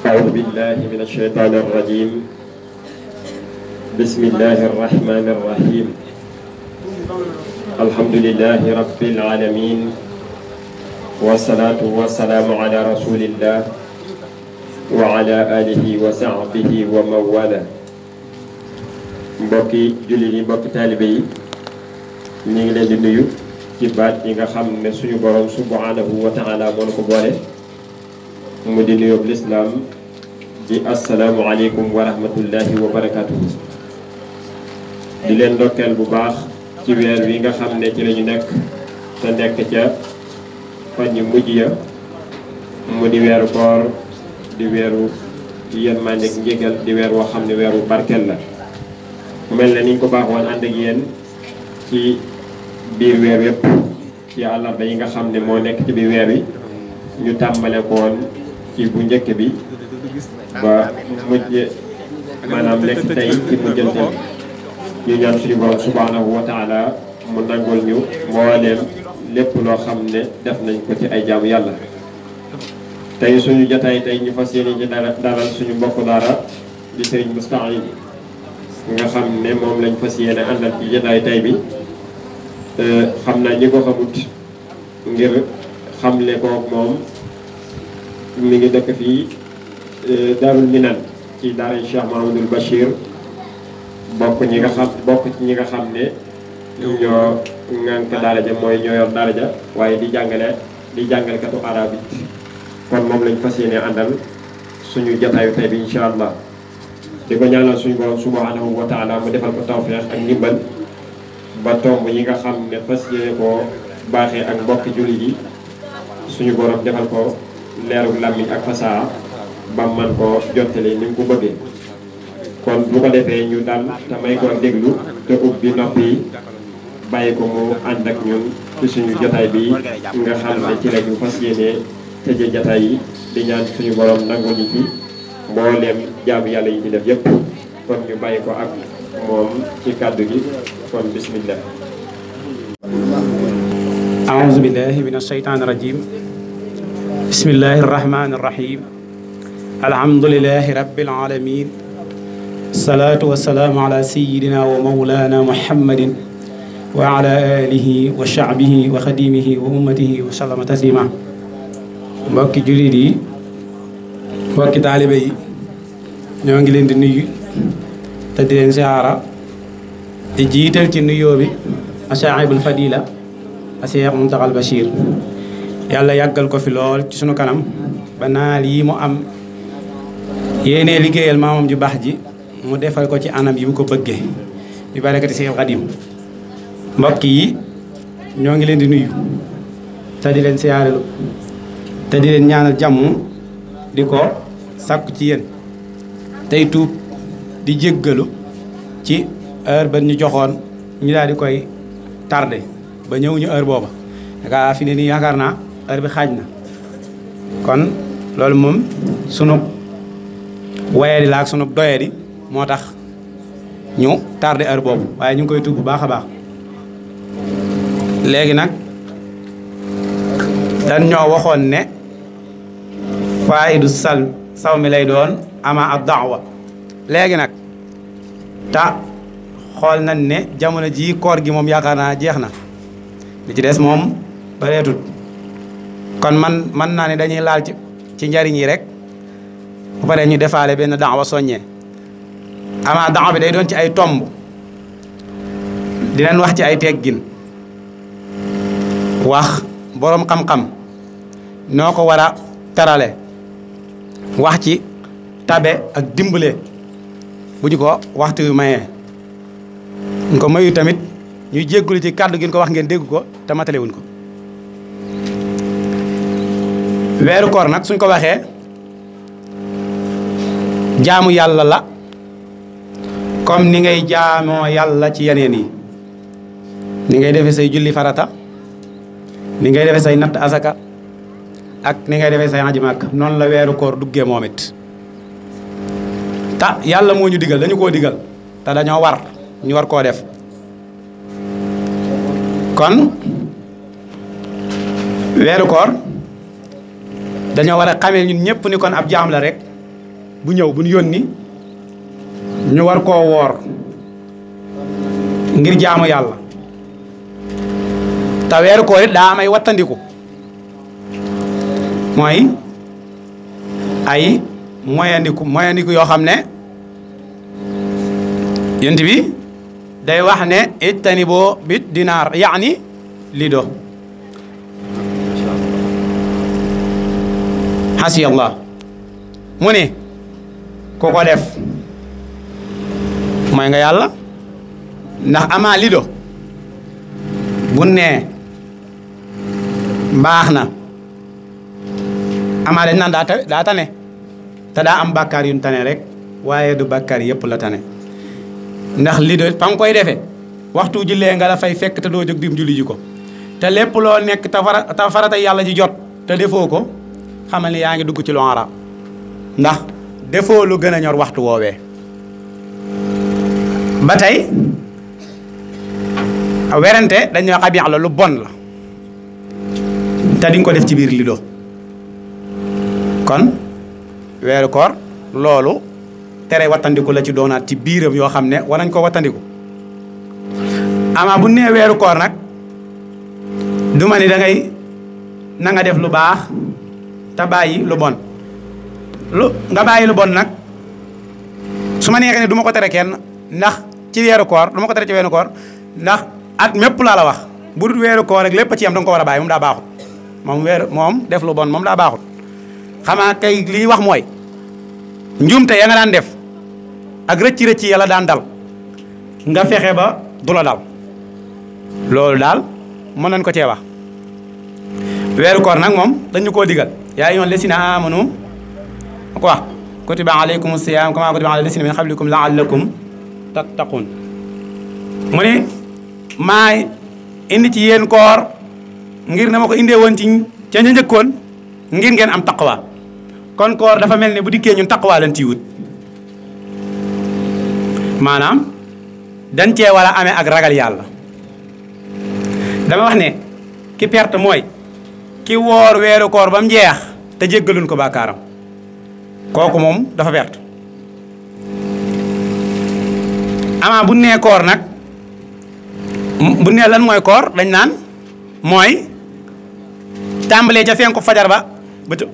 أعوذ بالله من الشيطان الرجيم بسم الله الرحمن الرحيم الحمد لله رب العالمين والصلاة والسلام على رسول الله وعلى آله وصحبه ومن والاه mbokki jullit yi mbokki taalibe yi ñu ngi leen di nuyu ci baat yi nga xam ne suñu borom subhanahu wa taala moo ko boole mu di nuyoo lislaam di assalaamu aleykum wa rahmatullahi wa barakatuhu di leen ndokkeel bu baax ci weer wi nga xam ne ci la ñu nekk te nekk ca fan yu mujj ya mu di weeru koor di weeru yërmande ak njégal di weer woo xam ne weeru barkeel la mel na ni ñu ko baaxoon ànd ak yéen ci biir weer yépp ci àllarba yi nga xam ne moo nekk ci biir weer wi ñu tàmbale ko woon ci bu njëkk bi ba mujj maanaam nekk tey ci mujjantal ñu ñaan suñu borom subhanahu wa taala mu nangul ñu mbooleem lépp loo xam ne def nañ ko ci ay jaamu yàlla tey suñu jotaay tey ñu fas yéene ci dalal suñu mbokk daara di Serigne Moustahine nga xam ne moom lañ fas yéene àndal ci jotaay tey bi xam naa ñi ko xamut ngir xamle ko moom mi ngi dëkk fii Darul Minan ci daara Cheikh Mahamadul Bachir bokk ci ñi nga xam ne ñoo ŋànk daara ja mooy ñoo yor daara ja waaye di jàngalekatu arab yi kon moom lañ fas yéene àndal suñu jotaayu tey bi incha allah di ko ñaanal suñu borom subhanahu wa taala mu defal ko tawfeex ak ndimbal ba tomb yi nga xam ne fas yéene koo baaxee ak mbokki jullit yi suñu borom defal ko leeru làmmiñ ak fasaa ba man ko jottali ni mu ko bëggee kon bu ko defee ñu dal te may ko déglu te ubbi nopp yi bàyyi ko mu ànd ak ñun ci suñu jotaay bi nga xam ne ci la ñu fas yéene tëje jotaay yi di ñaan suñu borom nangu ñu ci mbooleem jaamu yàlla yi ci def yépp kon ñu bàyyi ko ak moom ci kàddu gi kon bismillah أعوذ بالله من الشيطان الرجيم بسم الله الرحمن الرحيم الحمد لله رب العالمين الصلاة والسلام على سيدنا ومولانا محمد وعلى آله وشعبه وخديمه وأمته وسلم تسليما mbokki jullit yi mbokki taalibe yi ñoo ngi leen di nuyu te di leen siyaara di jiital ci nuyoo bi asaahibul fadila Cheikh Mountakha Bachir yàlla yàggal ko fi lool ci sunu kanam ba naal yi mu am yéenee liggéeyal maamam ju baax ji mu defal ko ci anam yi mu ko bëggee bi barakati Cheikh Khadim mbokk yi ñoo ngi leen di nuyu te di leen siyaarelu te di leen ñaanal jàmm di ko sàkku ci yéen tey tuub di jéggalu ci heure ba ñu joxoon ñu daal di koy tardé ba ñëwuñu heure booba daka fi ne nii yaakaar naa heure bi xaaj na kon loolu moom sunu wayadi la ak sunu doyadi moo tax ñu tardé heure boobu waaye ñu ngi koy tuub bu baax a baax léegi nag dañ ñoo waxoon ne faidu saw mi lay doon ama ak daawa léegi nag ta xool nañ ne jamono ji koor gi moom yaakaar naa jeex na li ci des moom bareetut kon man naa ne dañuy laal ci njariñ yi rek bu paree ñu defaale benn daawa soññee ama daawa bi day doon ci ay tomb dinañ wax ci ay teggin wax boroom xam-xam noo ko war a tarale wax ci tabe ak dimbale bu ñu ko waxtu yu mayee ñu ko mayu tamit ñuy jéggulu ci kàddu gi ko wax ngeen dégg ko te matalewuñ ko weeru koor nag suñ ko waxee jaamu yàlla la comme ni ngay jaamoo yàlla ci yeneen yi ni ngay defee say julli farata ni ngay defee say natt asaka ak ni ngay defee say aji Makka noonu la weeru koor duggee moom it ta yàlla moo ñu digal dañu koo digal te dañoo war ñu war koo def kon weeru koor dañoo war a xamee ñun ñëpp ni kon ab jaam la rek bu ñëw bu ñu yónni ñu war koo woor ngir jaamu yàlla te weeru koor it daa am ay wattandiku mooy ay moyandiku yoo xam ne yonent bi day wax ne ijtaniboo bit dinaar yaani lido hasiyallah mu ne ku ko def mooy nga yàlla ndax amaa lido bu nee mbaax na amaa dañ naan daa tane te daa am bàkkaar yu tane rek waaye du bàkkaar yëpp la tane ndax lido fa nga koy defee waxtu jullee nga la fay fekk te doo jóg dim julli ji ko te lépp loo nekk te farata yàlla ji jot te defoo ko xamal ni yaa ngi dugg ci lu araam ndax defoo lu gën a ñor waxtu woowee ba tey werante dañoo xabiix la lu bon la te di nga ko def ci biir lido kon weeru koor loolu tere wattandiku la ci doonaat ci biiram yoo xam ne war nañ ko wattandiku ama bu nee weeru koor nag du ma ni da ngay na nga def lu baax te bàyyi lu bon nga bàyyi lu bon nag su ma neexee ne du ma ko tere kenn ndax ci weeru koor du ma ko tere ci weeru koor ndax at mépp laa la wax bu dul weeru koor rek lépp ci yam da nga ko war a bàyyi moom daa baaxut moom def lu bon moom daa baaxut xamaa kay li ñuy wax mooy njuumte ya nga daan def ak rëcc yàlla daan dal nga fexe ba du la dal loolu daal mën nañ ko cee wax weeru koor nag moom dañu koo digal yaa ayyuhal lazina amanu ko wax kutiba alaykumus siyaam kama kutiba alal lazina min qablikum la'allakum tattaqun mu ne maa indi ci yéen koor ngir na ma ko indee woon ci ca ña njëkkoon ngir ngeen am taqwa kon koor dafa mel ne bu dikkee ñun taqwa lañ ciy wut maanaam dañ cee war a amee ak ragal yàlla dama wax ne ki perte mooy ki woor weeru koor ba mu jeex te jéggaluñ ko bàkkaaram kooku moom dafa perte ama bu nee koor nag bu nee lan mooy koor dañ naan mooy tàmbalee ca fenku fajar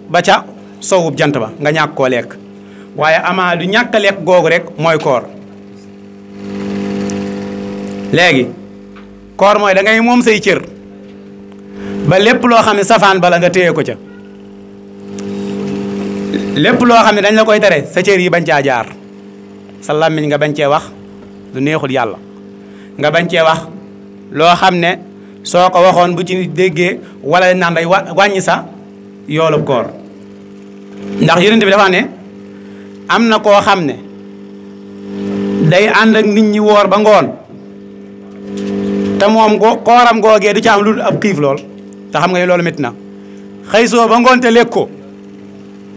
ba ca sowub jant ba nga ñàkk koo lekk waaye ama du ñàkk a lekk googu rek mooy koor léegi koor mooy da ngay moom say cër ba lépp loo xam ne safaan bala nga téye ko ca lépp loo xam ne dañ la koy tere sa cër yi bañ caa jaar sa làmmiñ nga bañ cee wax lu neexul yàlla nga bañ cee wax loo xam ne soo ko waxoon bu ci déggee wala naan day wàññi sa yoolub koor ndax yonent bi dafa ne am na koo xam ne day ànd ak nit ñi woor ba ngoon te moom kooram googee du ci am lu ab xiif lool te xam nga ne loolu métti na xëy soo ba ngoon te lekk ko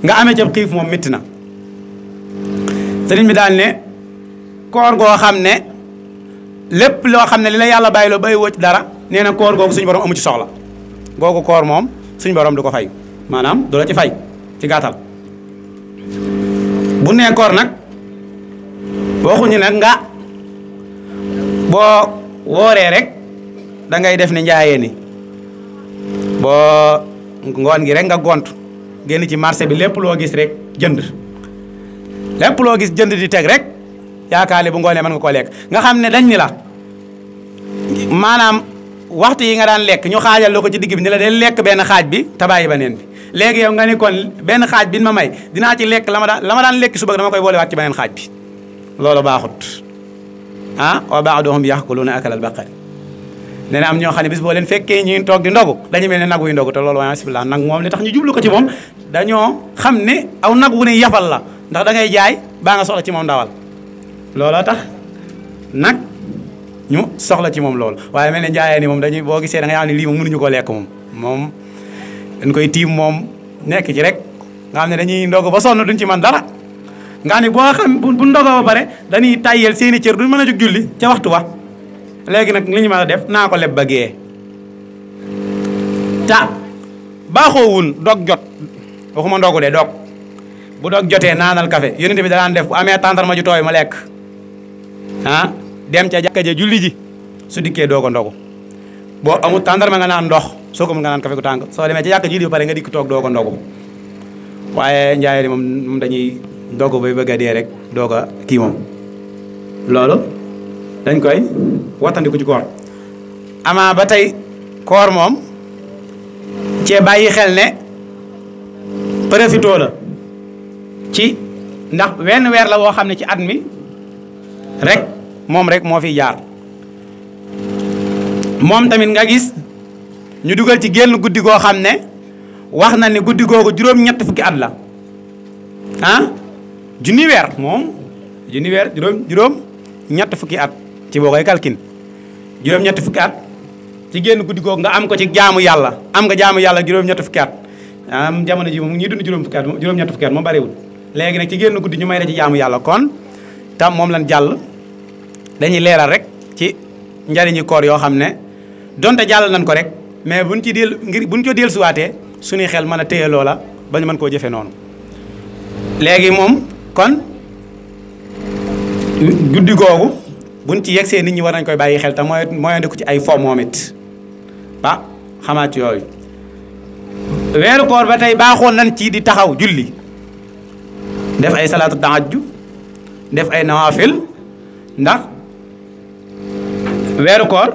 nga amee ca xiif moom métti na sëriñ bi daal ne koor goo xam ne lépp loo xam ne li la yàlla bàyyi loo bàyyi woo ci dara nee na koor googu suñu borom amu ci soxla googu koor moom suñu borom du ko fay maanaam du la ci fay ci gàttal bu nee koor nag waxuñu nag nga boo wooree rek da ngay def ne njaayee ni boo ngoon gi rek nga gont génn ci marché bi lépp loo gis rek jënd lépp loo gis jënd di teg rek yaakaar ne bu ngoonee mën nga koo lekk nga xam ne dañ ni la maanaam waxtu yi nga daan lekk ñu xaajal la ko ci digg bi ni la de lekk benn xaaj bi te bàyyi beneen bi léegi yow nga ni kon benn xaaj bi ma may dinaa ci lekk la ma daan lekk suba dama koy boolewaat ci beneen xaaj bi loolu baaxut ah wa ba'duhum ya'kuluna akalal baqari nee na am ñoo xam ne bis boo leen fekkee ñuy toog di ndogu dañu mel ne nag wuy ndogu te loolu waaye bismillah nag moom li tax ñu jublu ko ci moom dañoo xam ne aw nag wu ne yafal la ndax da ngay jaay baa nga soxla ci moom ndawal looloo tax nag ñu soxla ci moom loolu waaye mel ne njaayee ni moom dañuy boo gisee da nga xam ne lii moom mënuñu koo lekk moom dañ koy tiim moom nekk ci rek nga xam ne dañuy ndogu ba sonn duñ ci man dara nga xam ne boo xam bu ndogoo ba pare dañuy tayyel seeni cër duñ mën a jóg julli ca waxtu wa léegi nag li ñu mën a def naa ko leb ba gee ta baaxoowun dog jot waxuma ndogu de dog bu dog jotee naanal café yonent bi daan def bu amee tàndarma ju tooy ma lekk dem ca jàkka ja julli ji su dikkee doog a ndogu boo amul tàndarma nga naan ndox soo ko mën nga naan café gu tàng soo demee ca jàkka ji ba pare nga dikk toog doog a ndogu waaye njaay di moom dañuy ndogu bay bëgg a dee rek doog a kii moom loolu dañ koy wattandiku ci koor ama ba tey koor moom cee bàyyi xel ne profitoo la ci ndax wenn weer la woo xam ne ci at mi rek moom rek moo fiy jaar moom tamit nga gis ñu dugal ci génn guddi goo xam ne wax na ni guddi googu juróom-ñett fukki at la junni weer moom junni weer juróom-ñett fukki at ci boo koy kalkin juróom-ñett fukki at ci génn guddi googu nga am ko ci jaamu yàlla am nga jaamu yàlla juróom-ñett fukki at jamono ji moom ñuy dund juróom-ñett fukki at moom bariwul léegi nag ci génn guddi ñu may la ci jaamu yàlla kon tam moom lan jàll dañuy leeral rek ci njariñi koor yoo xam ne donte jàll nañ ko rek mais buñ ko dellusiwaatee suñuy xel mën a téye loola ba ñu mën koo jëfe noonu léegi moom kon guddi googu buñ ci yegsee nit ñi war nañ koy bàyyi xel te mooy ko ci ay fo moom it xamaat yooyu weeru koor ba tey baaxoon nañ ci di taxaw julli def ay salaatu tahajjud def ay nawaafil ndax weeru koor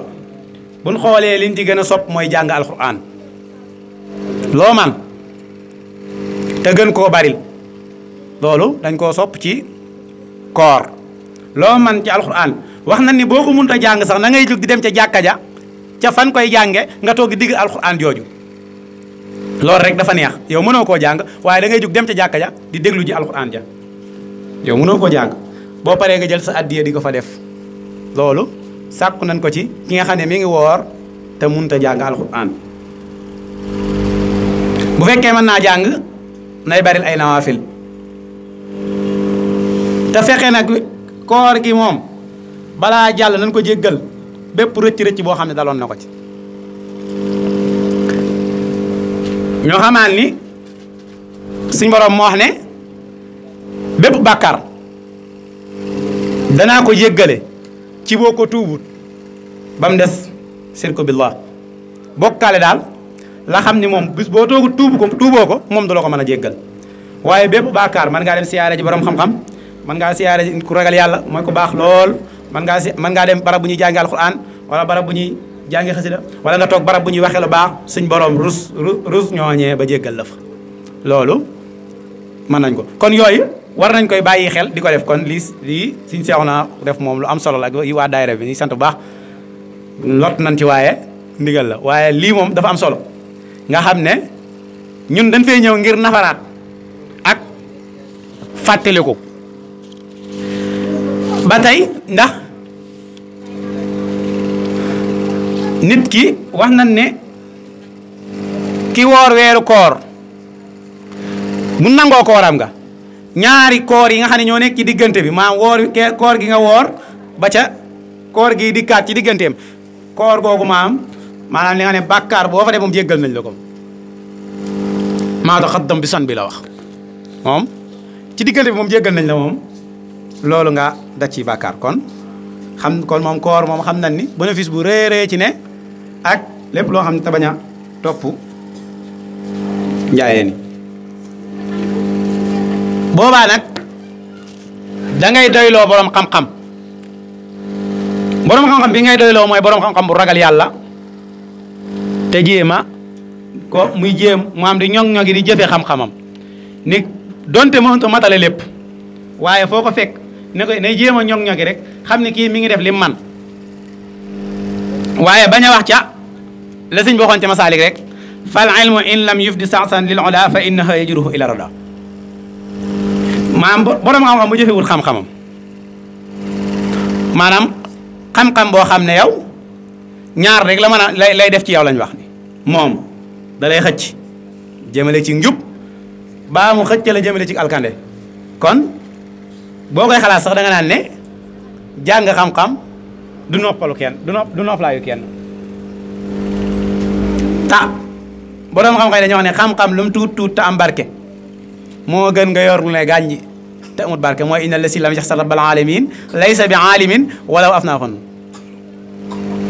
buñ xoolee liñ ci gën a sopp mooy jàng alquran loo man te gën koo baril loolu dañ koo sopp ci koor loo man ci alquran wax na ni boo ko mënut a jàng sax na ngay jóg di dem ca jàkka ja ca fan koy jànge nga toog di digg alquran jooju loolu rek dafa neex yow mënoo koo jàng waaye da ngay jóg dem ca jàkka ja di déglu ji alquran ja yow mënoo koo jàng boo paree nga jël sa addiya di ko fa def loolu sàkku nañ ko ci ki nga xam ne mi ngi woor te mënut a jàng alquran bu fekkee mën naa jàng nay baril ay nawaafil te fexe nag koor gi moom balaa jàll nañ ko jéggal bépp rëcc boo xam ne daloon na ko ci ñoo xamaan ni suñ borom moo wax ne bépp bàkkaar danaa ko jéggale ci boo ko tuubut ba mu des sirku billah bokkaale daal la xam ni moom bis boo toogu tuuboo ko moom du la ko mën a jéggal waaye bépp bàkkaar mën ngaa dem siyaare ji borom xam-xam mën ngaa siyaare ji ku ragal yàlla mooy ko baax lool mën ngaa dem barab bu ñuy jàngi alquran wala barab bu ñuy jàngi xasida wala nga toog barab bu ñuy waxee lu baax suñ borom rus ñooñee ba jéggal la fa loolu mën nañ ko kon yooyu war nañ koy bàyyi xel di ko def kon lii suñ seexu naa def moom lu am solo la yi waa daayira bi ñuy sant bu baax lot nañ ci waaye ndigal la waaye lii moom dafa am solo nga xam ne ñun dañ fay ñëw ngir nafaraat ak fàttaliku ba tey ndax nit ki wax nañ ne ki woor weeru koor bu nangoo kooram nga ñaari koor yi nga xam ne ñoo nekk ci diggante bi maam koor gi nga woor ba ca koor gi dikkaat ci digganteem koor googu maanaam li nga ne bàkkaar boo fa def moom jéggal nañ la ko maa taqaddam bi san bi la wax moom ci diggante bi moom jéggal nañ la moom loolu nga daj ci bàkkaar kon moom koor moom xam nañ ni bénéfice bu rëy ci ne ak lépp loo xam ne te bañ a topp njaayeen ni boobaa nag da ngay doyloo borom xam-xam bi ngay doyloo mooy borom xam-xam bu ragal yàlla te jéema ko muy jéem mu am di ñoŋ-ñoŋi di jëfe xam-xamam ni donte mënut a matale lépp waaye foo ko fekk ne ko nay jéem a ñoŋ-ñoŋi rek xam ne kii mi ngi def li man waaye bañ a wax ca la sëñ bi waxoon ca masaalik rek fal ilmu in lam yufdi sa'san lil ula fa innaha yajruhu ila rada maanaam borom xam-xam bu jëfewul xam-xamam maanaam xam-xam boo xam ne yow ñaar rek la mën a lay def ci yow lañ wax ni moom da lay xëcc jëmale ci njub baa mu xëcc la jëmale ci alkande kon boo koy xalaat sax da nga naan ne jàng xam-xam du noppalu kenn du noppalaayu kenn borom xam-xam dañoo wax ne xam-xam lu mu tuut tuut te am barke moo gën nga yor lu ne gàññi te amul barke mooy inna lasi lam yaxsa rabbal alamin laysa bi aalimin walaw af naa xon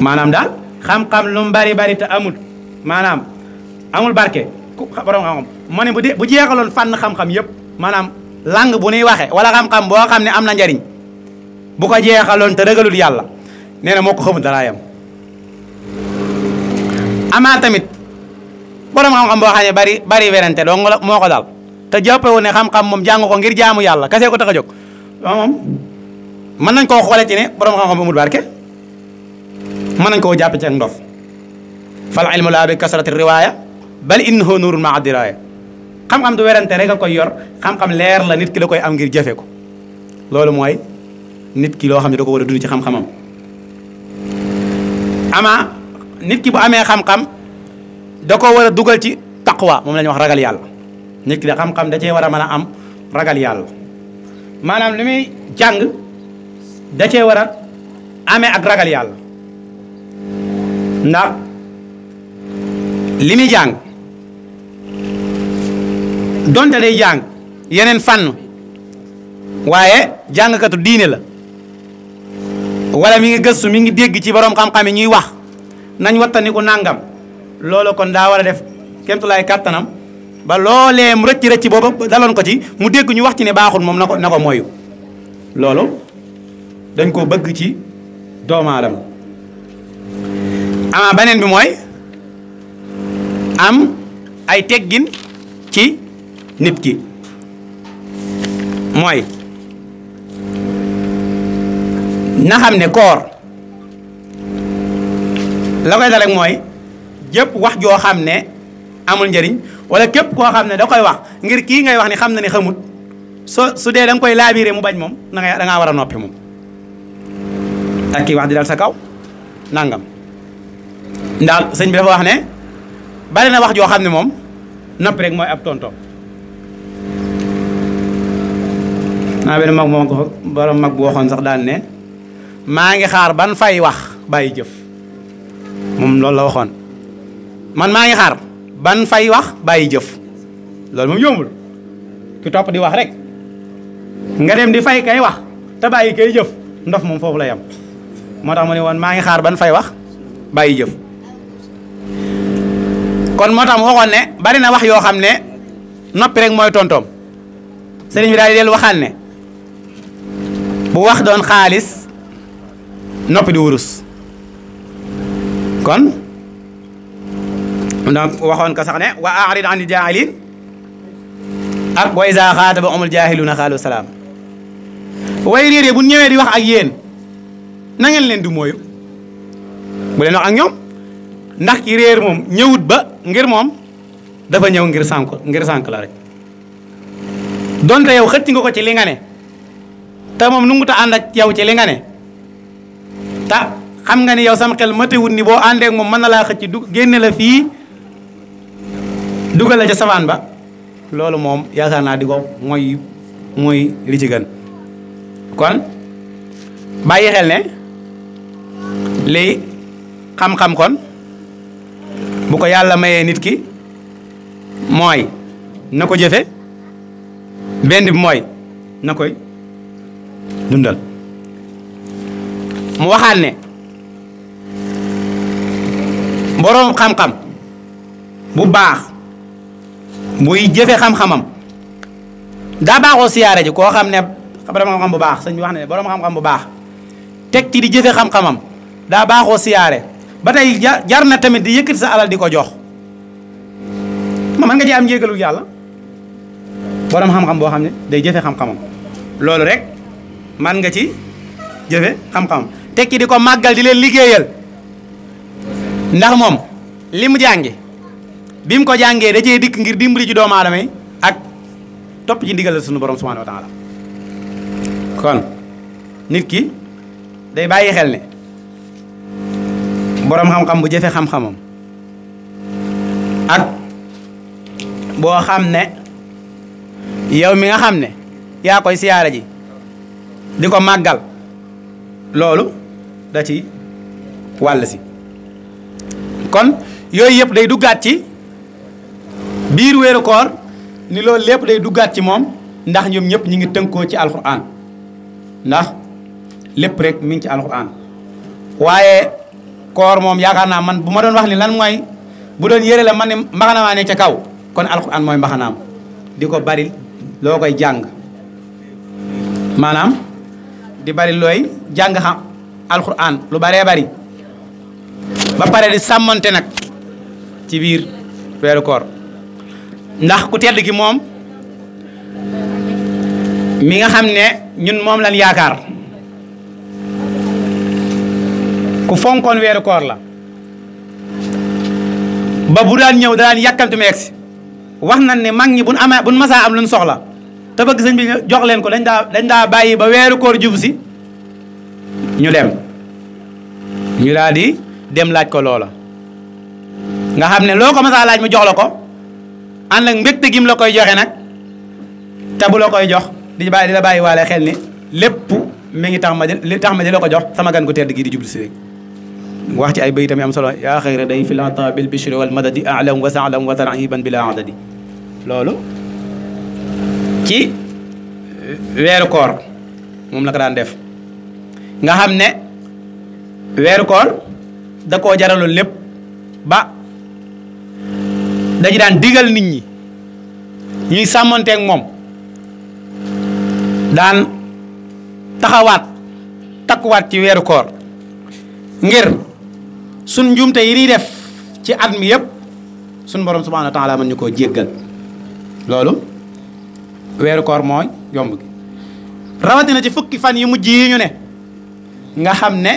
maanaam daal xam-xam lu mu bari bari te amul maanaam amul barke ku borom xam-xam moo ne bu jeexaloon fànn xam-xam yëpp maanaam langue bu nuy waxe wala xam-xam boo xam ne am na njariñ bu ko jeexaloon te ragalul yàlla nee na moo ko xamul dara yam amaa tamit borom xam-xam boo xam ne bari werante dong moo ko dal te jàppewu ne xam-xam moom jàng ko ngir jaamu yàlla kase ko tax a jóg moom mën nañ koo xoole ci ne borom xam-xam amul barke mën nañ koo jàppe ci ak ndof fal ilmu laa bi kasrati riwaaya bal innahu nuurun maa diraaya xam-xam du werante rek a koy yor xam-xam leer la nit ki la koy am ngir jëfe ko loolu mooy nit ki loo xam ne da ko war a dund ci xam-xamam ama nit ki bu amee xam-xam da ko war a dugal ci taqwa moom la ñuy wax ragal yàlla nit ki da xam-xam da cee war a mën a am ragal yàlla maanaam li muy jàng da cee war a amee ak ragal yàlla ndax li muy jàng donte day jàng yeneen fànn waaye jàngkatu diine la wala mi ngi gëstu mi ngi dégg ci borom xam-xam yi ñuy wax nañ wattandiku nangam loolu kon daa war a def kéemtulaay kàttanam ba loolee mu rëcc booba daloon ko ci mu dégg ñu wax ci ne baaxul moom na ko moyu loolu dañ koo bëgg ci doomu aadama ama beneen bi mooy am ay teggin ci nit ki mooy na xam ne koor la koy dal rek mooy jëpp wax joo xam ne amul njëriñ wala képp koo xam ne da koy wax ngir kii ngay wax ni xam na ne xamut su dee da nga koy laabiré mu bañ moom da ngaa war a noppi moom ak kii wax di dal sa kaw nangam ndax sëñ bi dafa wax ne bari na wax joo xam ne moom noppi rek mooy ab tontoom naa benn mag moo ko borom mag bu waxoon sax daan ne maa ngi xaar ban fay wax bàyyi jëf moom loolu la waxoon man maa ngi xaar ban fay wax bàyyi jëf loolu moom yombul ki topp di wax rek nga dem di fay kay wax te bàyyi kay jëf ndof moom foofu la yam moo tax mu ne woon maa ngi xaar ban fay wax bàyyi jëf kon moo tax mu waxoon ne bari na wax yoo xam ne noppi rek mooy tontoom sëriñ bi daal di dellu waxaan ne bu wax doon xaalis noppi di wurus kon donc waxoon ko sax ne wa a'rid ani jaahilin ak wa iza xaataba umul jaahiluna xaalu salaam way réeree bu ñëwee di wax ak yéen na ngeen leen du mooyu bu leen wax ak ñoom ndax ki réer moom ñëwut ba ngir moom dafa ñëw ngir sànk la rek donte yow xëcc nga ko ci li nga ne te moom nu ngu ta ànd ak yow ci li nga ne te xam nga ni yow sama xel matewut ni boo àndee ak moom mën na laa xëcc génne la fii dugal la ca safaan ba loolu moom yaakaar naa di ko mooy li ci gën kon bàyyi xel ne li xam-xam kon bu ko yàlla mayee nit ki mooy na ko jëfe benn bi mooy na koy dundal mu waxaat ne boroom xam-xam bu baax buy jëfe xam-xamam daa baaxoo siyaare ji koo xam ne borom xam-xam bu baax sëñ bi wax ne borom xam-xam bu baax teg ci di jëfe xam-xamam daa baaxoo siyaare ba tey jar na tamit di yëkkati sa alal di ko jox ma mën nga ci am njégalul yàlla borom xam-xam boo xam ne day jëfe xam-xamam loolu rek man nga ci jëfe xam-xamam teg ci di ko màggal di leen liggéeyal ndax moom li mu jàngi bi mu ko jàngee da cee dikk ngir dimbali ci doomu aadama yi ak topp ci ndigal la sunu borom subhanahu wa taala kon nit ki day bàyyi xel ne borom xam-xam bu jëfe xam-xamam ak boo xam ne yow mi nga xam ne yaa koy siyaara ji di ko màggal loolu da ci wàll si kon yooyu yëpp day duggaat ci biir weeru koor ni loolu lépp day duggaat ci moom ndax ñoom ñëpp ñi ngi tënkoo ci alxuraan ndax lépp rek mi ngi ci alxuraan waaye koor moom yaakaar naa man bu ma doon wax ni lan mooy bu doon yére la man ni mbaxana maa ne ca kaw kon alxuraan mooy mbaxanaam di ko bari loo koy jàng maanaam di bari looy jàng xam alxuraan lu baree bari ba pare di sàmmante nag ci biir weeru koor ndax ku tedd ki moom mi nga xam ne ñun moom lañ yaakaar ku fonkoon weeru koor la ba bu daan ñëw daan yàkkamti mu egsi wax nañ ne mag ñi buñ masaa am luñ soxla te bëgg sëñ bi jox leen ko dañ daa bàyyi ba weeru koor jub si ñu daal di dem laaj ko loola nga xam ne loo ko masaa laaj mu jox la ko ànd ak mbégte gim la koy joxe nag te bu la koy jox di la bàyyi waale xel ni lépp mi ngi tax ma di la ko jox sama gan gu tedd gi di jublu si rek wax ci ay bayitam yi am solo yaa xayra day fi lata bil bishri wal madadi alam wa saalam wa tarahiban bila adadi loolu ci weeru koor moom la ko daan def nga xam ne weeru koor da koo jaraloon lépp ba dañu daan digal nit ñi ñuy sàmmanteeg moom daan taxawaat takkuwaat ci weeru koor ngir sun njuumte yi ñuy def ci at mi yëpp sun borom subhanahu wa taala mën ñu koo jéggal loolu weeru koor mooy yomb gi rawatina ci fukki fan yu mujj yi ñu ne nga xam ne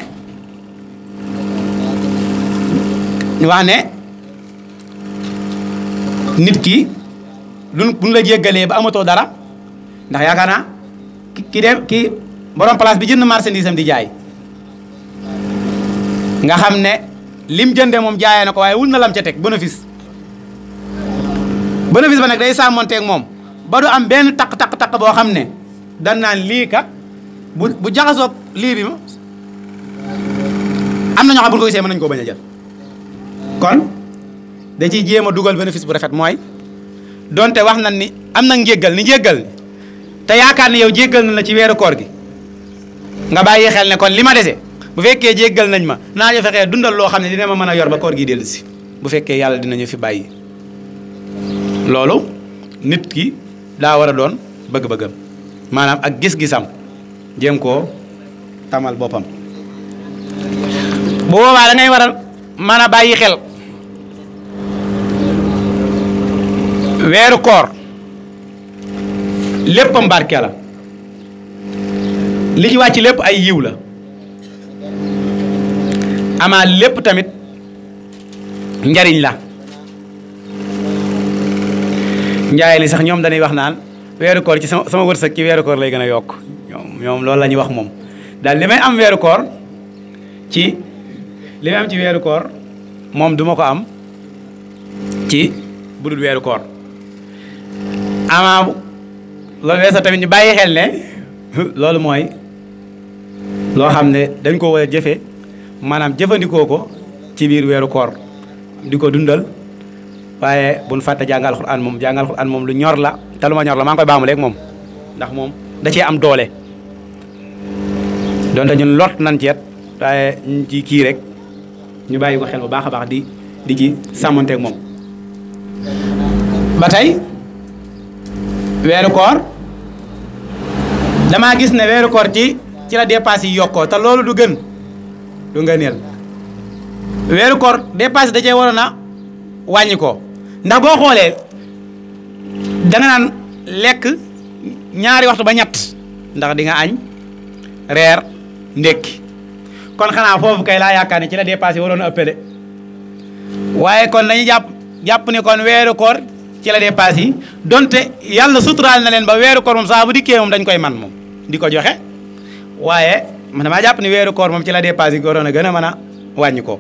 wax ne nit ki buñ la jéggalee ba amatoo dara ndax yaakaar naa ki borom place bi jënd marchandise am di jaay nga xam ne lim jënde moom jaayee na ko waaye wul na lam ca teg bénéfice ba nag day sàmmonteeg moom ba du am benn taq boo xam ne dan naan lii kat bu jaxasoog lii bi ma am na ñoo xam bu ñu ko gisee mën nañu koo bañ a jël kon da ciy jéem a dugal bénéfice bu rafet mooy donte wax nañ ni am na njéggal te yaakaar ne yow jéggal nañ la ci weeru koor gi nga bàyyi xel ne kon li ma dese bu fekkee jéggal nañ ma naa ñu fexee dundal loo xam ne dina ma mën a yor ba koor gi dellu si bu fekkee yàlla dinañu fi bàyyi loolu nit ki daa war a doon bëgg-bëggam maanaam ak gis-gisam jéem koo tamal boppam bu boobaa da ngay war a mën a bàyyi xel weeru koor léppam barke la li ci wàcc lépp ay yiw la amaa lépp tamit njariñ la njaay li sax ñoom dañuy wax naan weeru koor ci sama wërsëg ci weeru koor lay gën a yokk ñoom loolu la ñuy wax moom daal li may am weeru koor ci li may am ci weeru koor moom duma ko am ci budul weeru koor amaa loolu weesoo tamit ñu bàyyi xel ne loolu mooy loo xam ne dañ ko war a jëfe maanaam jëfandikoo ko ci biir weeru koor di ko dundal waaye buñ fàtte jàngal Alxuraan moom lu ñor la te lu ma ñor la maa ngi koy baamu léegi moom ndax moom da cee am doole donte ñun lot nan ceet waaye ñu ci kii rek ñu bàyyi ko xel bu baax a baax di ci sàmmanteeg moom ba tey weeru koor damaa gis ne weeru koor ci la dépasse yi yokkoo te loolu du gën du ngëneel weeru koor dépasse da cee waroon a wàññi ko ndax boo xoolee danga naan lekk ñaari waxtu ba ñett ndax di nga añ reer ndékki kon xanaa foofu kay laa yaakaar ne ci la dépasse yi waroon a ëppee de waaye kon dañuy jàpp ne kon weeru koor ci la dépasse yi donte yàlla suturaal na leen ba weeru koor moom saa bu dikkee moom dañ koy man moom di ko joxe waaye man damaa jàpp ni weeru koor moom ci la dépasse yi waroon a gën a mën a wàññi ko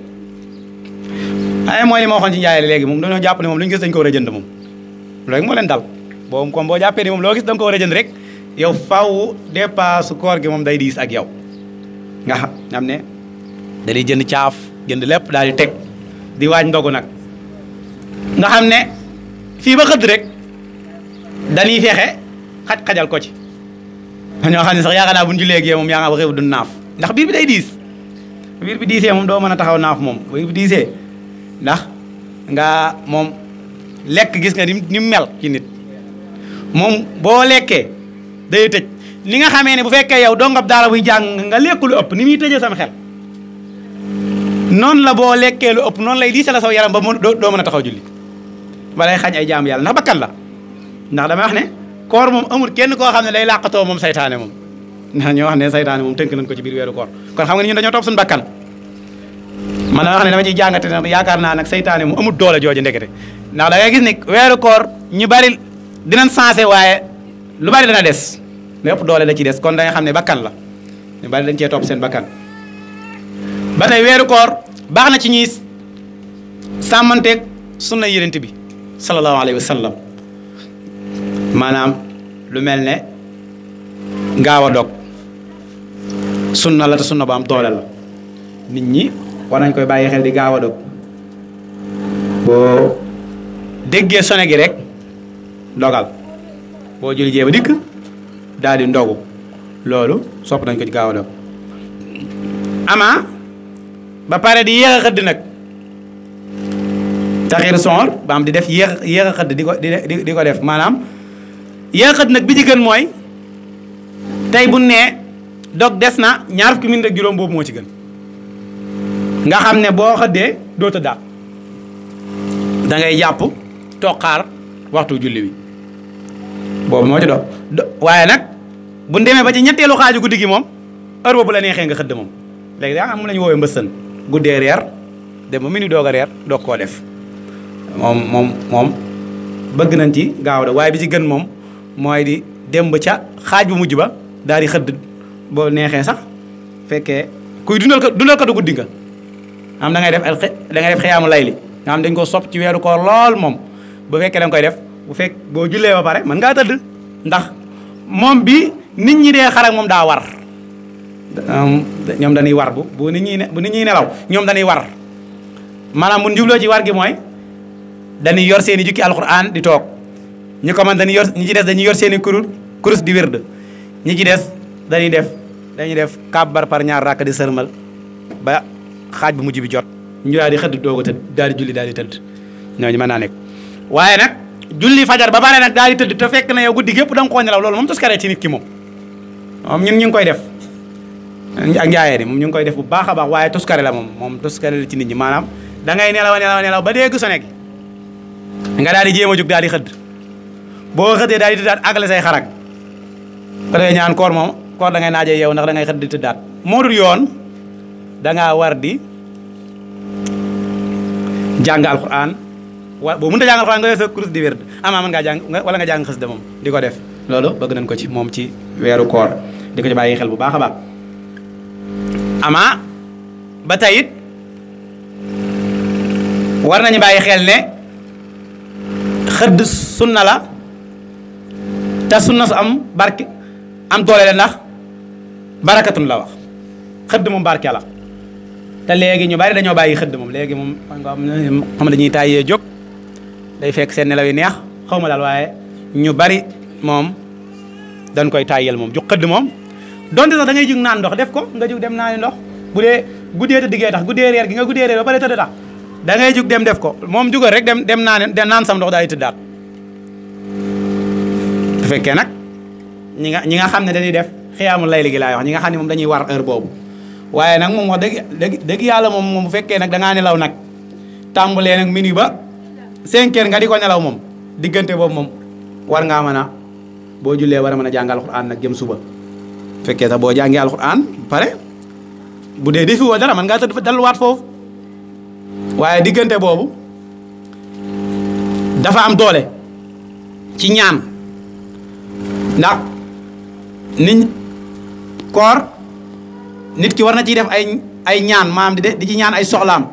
waaye mooy li ma waxoon ci njaayale léegi moom dañoo jàpp ne moom lu ñu gis dañ ko war a jënd moom loolu rek moo leen dal boobu comme boo jàppee ni moom loo gis da nga ko war a jënd rek yow faw dépasse koor gi moom day diis ak yow nga xam ne dañuy jënd caaf jënd lépp daal di teg di waaj ndogu nag nga xam ne fii ba xëdd rek dañuy fexe xajal ko ci ñoo xam ne sax yaakaar naa bu ñu ci léegi moom yaakaar naa xew du naaf ndax biir bi day diis biir bi diisee moom doo mën a taxaw naaf moom biir bi diisee ndax nga moom lekk gis nga ni mu mel ci nit moom boo lekkee day tëj ni nga xamee ne bu fekkee yow dongab daara buy jàng nga lekk lu ëpp ni muy tëjee sama xel noonu la boo lekkee lu ëpp noonu lay diisee la saw yaram ba doo mën a taxaw julli ba lay xañ ay jaamu yàlla ndax bakkan la ndax damay wax ne koor moom amul kenn koo xam ne day làqatoo moom saytaane moom ndax ñoo wax ne saytaane moom tënk nañ ko ci biir weeru koor kon xam nga ni ñun dañoo topp suñu bakkan man wax ne dama ciy jàngate ne yaakaar naa nag saytaane moom amul doole jooju ndekete ndax da ngay gis ne weeru koor ñu bari dinañ sensé waaye lu bari dana des lépp doole da ci des kon da nga xam ne bakkan la ñu bari dañ cee topp seen bakkan ba tey weeru koor baax na ci ñuy sàmmanteeg sunna yonent bi sallallahu alayhi wa sallam maanaam lu mel ne gaaw a dog sunna la te sunna bu am doole la nit ñi war nañ koy bàyyi xel di gaaw a dog boo déggee sone gi rek dogal boo julli jee ba dikk daal di ndogu loolu sopp nañ ko ci gaaw a dog ama ba pare di yéex a xëdd nag taxir sonor ba am di def yéex a xëdd di ko def maanaam yéex a xëdd nag bi ci gën mooy tey bu nee dog des na ñaar fukki minute ak juróom boobu moo ci gën nga xam ne boo xëddee doo tëddaat da ngay jàpp toog xaar waxtu julli wi boobu moo ci dox waaye nag bu demee ba ci ñetteelu xaaju guddi gi moom heure boobu la neexee nga xëdd moom léegi daa am la ñu woowee mbëssan guddee reer dem ba minuit doog a reer doog koo def moom bëgg nañ ci gaaw da waaye bi ci gën moom mooy di dem ba ca xaaj bu mujj ba daal di xëdd boo neexee sax fekkee kuy dundal ko du guddi nga am da ngay def xiyaamu layli nga xam dañ ko sopp ci weeru koor lool moom bu fekkee da nga koy def bu fekk boo jullee ba pare mën ngaa tëdd ndax moom bi nit ñi dee xarak moom daa war ñoom dañuy war bu nit ñi nelaw ñoom dañuy war maanaam mun jubloo ci war gi mooy dañuy yor seen i jukki alxuraan di toog ñu ko man dañuy yor ñi ci des dañuy yor seen i kurus di wérd ñi ci des dañuy def kàbbar par ñaar rakk di sërmal ba xaaj bu mujj bi jot ñu daal di xëdd doog a tëdd daal di julli daal di tëdd ñooñu mën naa nekk waaye nag julli fajar ba pare nag daal di tëdd te fekk na yow guddi gépp da nga koo nelaw loolu moom tuskare ci nit ki moom ñun ñu ngi koy def ak njaayee ni moom ñu ngi koy def bu baax a baax waaye tuskare la moom tuskare la ci nit ñi maanaam da ngay nelaw ba dégg sone gi nga daal di jéem a jóg daal di xëdd boo xëddee daal di tëddaat àggale say xarag ko dee ñaan koor moom koor da ngay naajee yow ndax da ngay xëdd di tëddaat moo dul yoon da ngaa war di jàng alxuraan boo mënut a jàng alxuraan nga def sa kurus di wér amaa mën ngaa jàng wala nga jàng xës de moom di ko def loolu bëgg nañ ko ci moom ci weeru koor di ko ci bàyyi xel bu baax a baax amaa ba tey it war nañu bàyyi xel ne xëdd sunna la te sunna su am barke am doole la ndax barakatun la wax xëdd moom barke la te léegi ñu bari dañoo bàyyi xëdd moom léegi moom xam dañuy tàyyee jóg day fekk seen nelaw yi neex xaw ma daal waaye ñu bari moom dañ koy tàyyeel moom jóg xëdd moom donte sax da ngay jug naan ndox def ko nga jug dem naani ndox bu dee guddee te diggee tax guddee reer gi nga guddee reer ba pare tëdd tax da ngay jug dem def ko moom jugal rek dem naan sam ndox daal di tëddaat bu fekkee nag ñi nga xam ne dañuy def xiyaamu layli gi laay wax ñi nga xam ne moom dañuy war heure boobu waaye nag moom wax dëgg yàlla moom bu fekkee nag da ngaa nelaw nag tàmbalee nag minuit ba 5 heures nga di ko nelaw moom diggante boobu moom war ngaa mën a boo jullee war a mën a jàng alxuraan nag jëm suba fekkee sax boo jàngee alxuraan pare bu dee defi woo dara mën ngaa tëdd dalluwaat foofu waaye diggante boobu dafa am doole ci ñaan ndax nit ki war na ciy def ay ñaan maam di ci ñaan ay soxlaam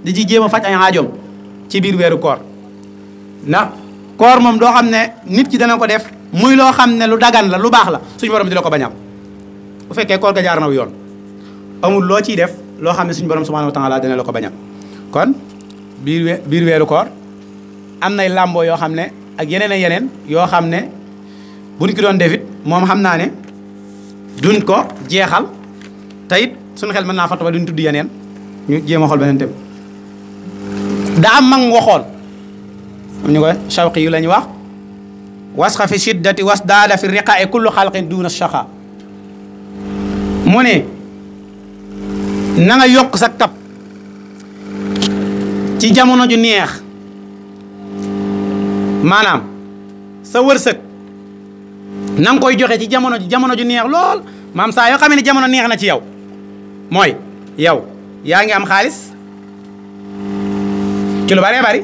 di ci jéem a faj ay aajoom ci biir weeru koor ndax koor moom doo xam ne nit ki dana ko def muy loo xam ne lu dagan la lu baax la suñu borom di la ko bañal bu fekkee koor ga jaar na yoon amul loo ciy def loo xam ne suñu borom subhanahu wa taala dina la ko bañal kon biir weeru koor am nay làmboo yoo xam ne ak yeneen yoo xam ne buñ ko doon defit moom xam naa ne duñ ko jeexal te it suñu xel mën naa fàttali ba duñ tudd yeneen ñu jéem a xool beneen thème daa am mag waxoon am ñu ko Shawqi yu la ñu wax wasxa fi shiddati wasdaada fi riqaa'i kullu xalqin duuna shaqa mu ne na nga yokk sa tab ci jamono ju neex maanaam sa wërsëg na nga koy joxe ci jamono ju neex lool maam saa yoo xam ne jamono neex na ci yow mooy yow yaa ngi am xaalis ci lu bëree bëri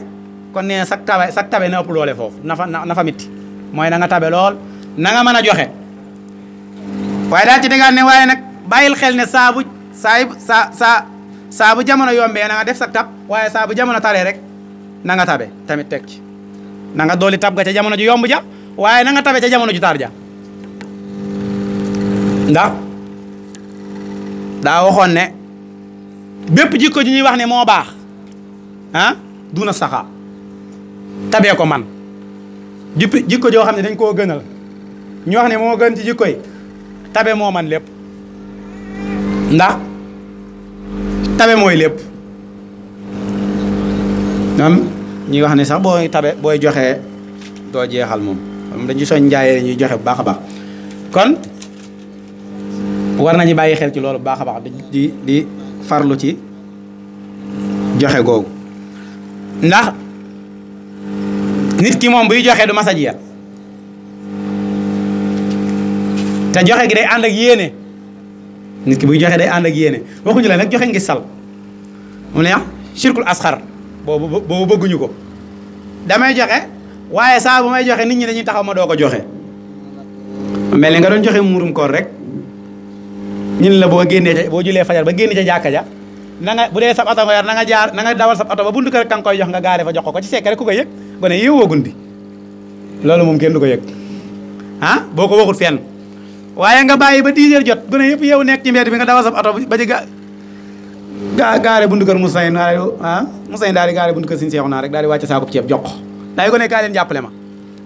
kon nee na sag tabe na ëpp doole foofu na fa mitti mooy na nga tabe lool na nga mën a joxe waaye daal ci dëggaat ne waaye nag bàyyil xel ne saa bu jamono yombee na nga def sa tab waaye saa bu jamono taree rek na nga tabe tamit teg ci na nga dooli tab ga ca jamono ju yomb ja waaye na nga tabe ca jamono ju tar ja ndax daa waxoon ne bépp jikko ji ñuy wax ne moo baax duna saxa tabee ko man jikko joo xam ne dañ koo gënal ñu wax ne moo gën ci jikko yi tabe moo man lépp ndax tabe mooy lépp ñoom ñuy wax ne sax booy tabe booy joxe doo jeexal moom dañuy soñ njaayee ñuy joxe bu baax a baax kon war nañu bàyyi xel ci loolu bu baax a baax di farlu ci joxe googu ndax nit ki moom buy joxe du masa jeex te joxe gi day ànd ak yéene nit ki buy joxe day ànd ak yéene waxuñu la nag joxe ngi sal mu ne shirkul asxar boobu bëgguñu ko damay joxe waaye saa bu may joxe nit ñi dañuy taxaw ma doo ko joxe mel ni nga doon joxe muurum koor rek ñun la boo génnee boo julee fajar ba génne ca jàkka ja na nga bu dee sab oto nga yor na nga dawal sab oto ba buntu kër ka nga koy jox nga gaare fa jox ko ci sekk rek ku ko yëg gone yéewoo gundi loolu moom kenn du ko yëg boo ko waxut fenn waaye nga bàyyi ba 10 heures jot gone yëpp yow nekk ci mbedd bi nga dawal sab oto ba ci gaare buntu kër Moussaïn Moussaïn daal di gaare buntu kër Sëñ Seexuna rek daal di wàcc saakub ceeb jox ko daay gone kaa leen jàppale ma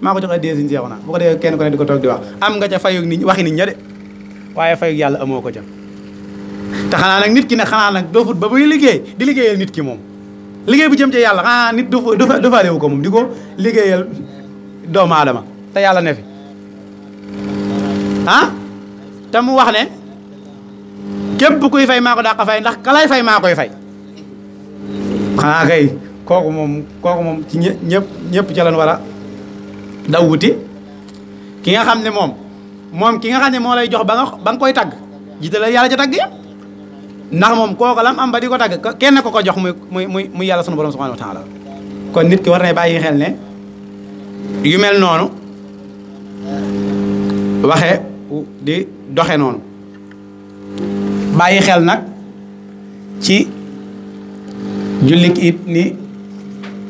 maa ko joxe dee Sëñ Seexuna bu ko dee kenn ko ne di ko toog di wax am nga ca fayug nit waxi nit ña de waaye fayug yàlla amoo ko ca te xanaa nag nit ki ne xanaa nag doofut ba buy liggéey di liggéeyal nit ki moom liggéey bu jëm ci yàlla xanaa nit dofaalewu ko moom di ko liggéeyal doomu aadama te yàlla ne fi te mu wax ne képp kuy fay maa ko dàq fay ndax ka lay fay maa koy fay xanaa kay kooku moom ci ñëpp ca lan war a daw wuti ki nga xam ne moom ki nga xam ne moo lay jox ba nga koy tagg jiital yàlla ca tagg ya ndax moom kooku lam am ba di ko tagg kenn ko jox muy yàlla sunu borom subhanahu wa taala kon nit ki war na bàyyi xel ne yu mel noonu waxe di doxe noonu bàyyi xel nag ci jullik it ni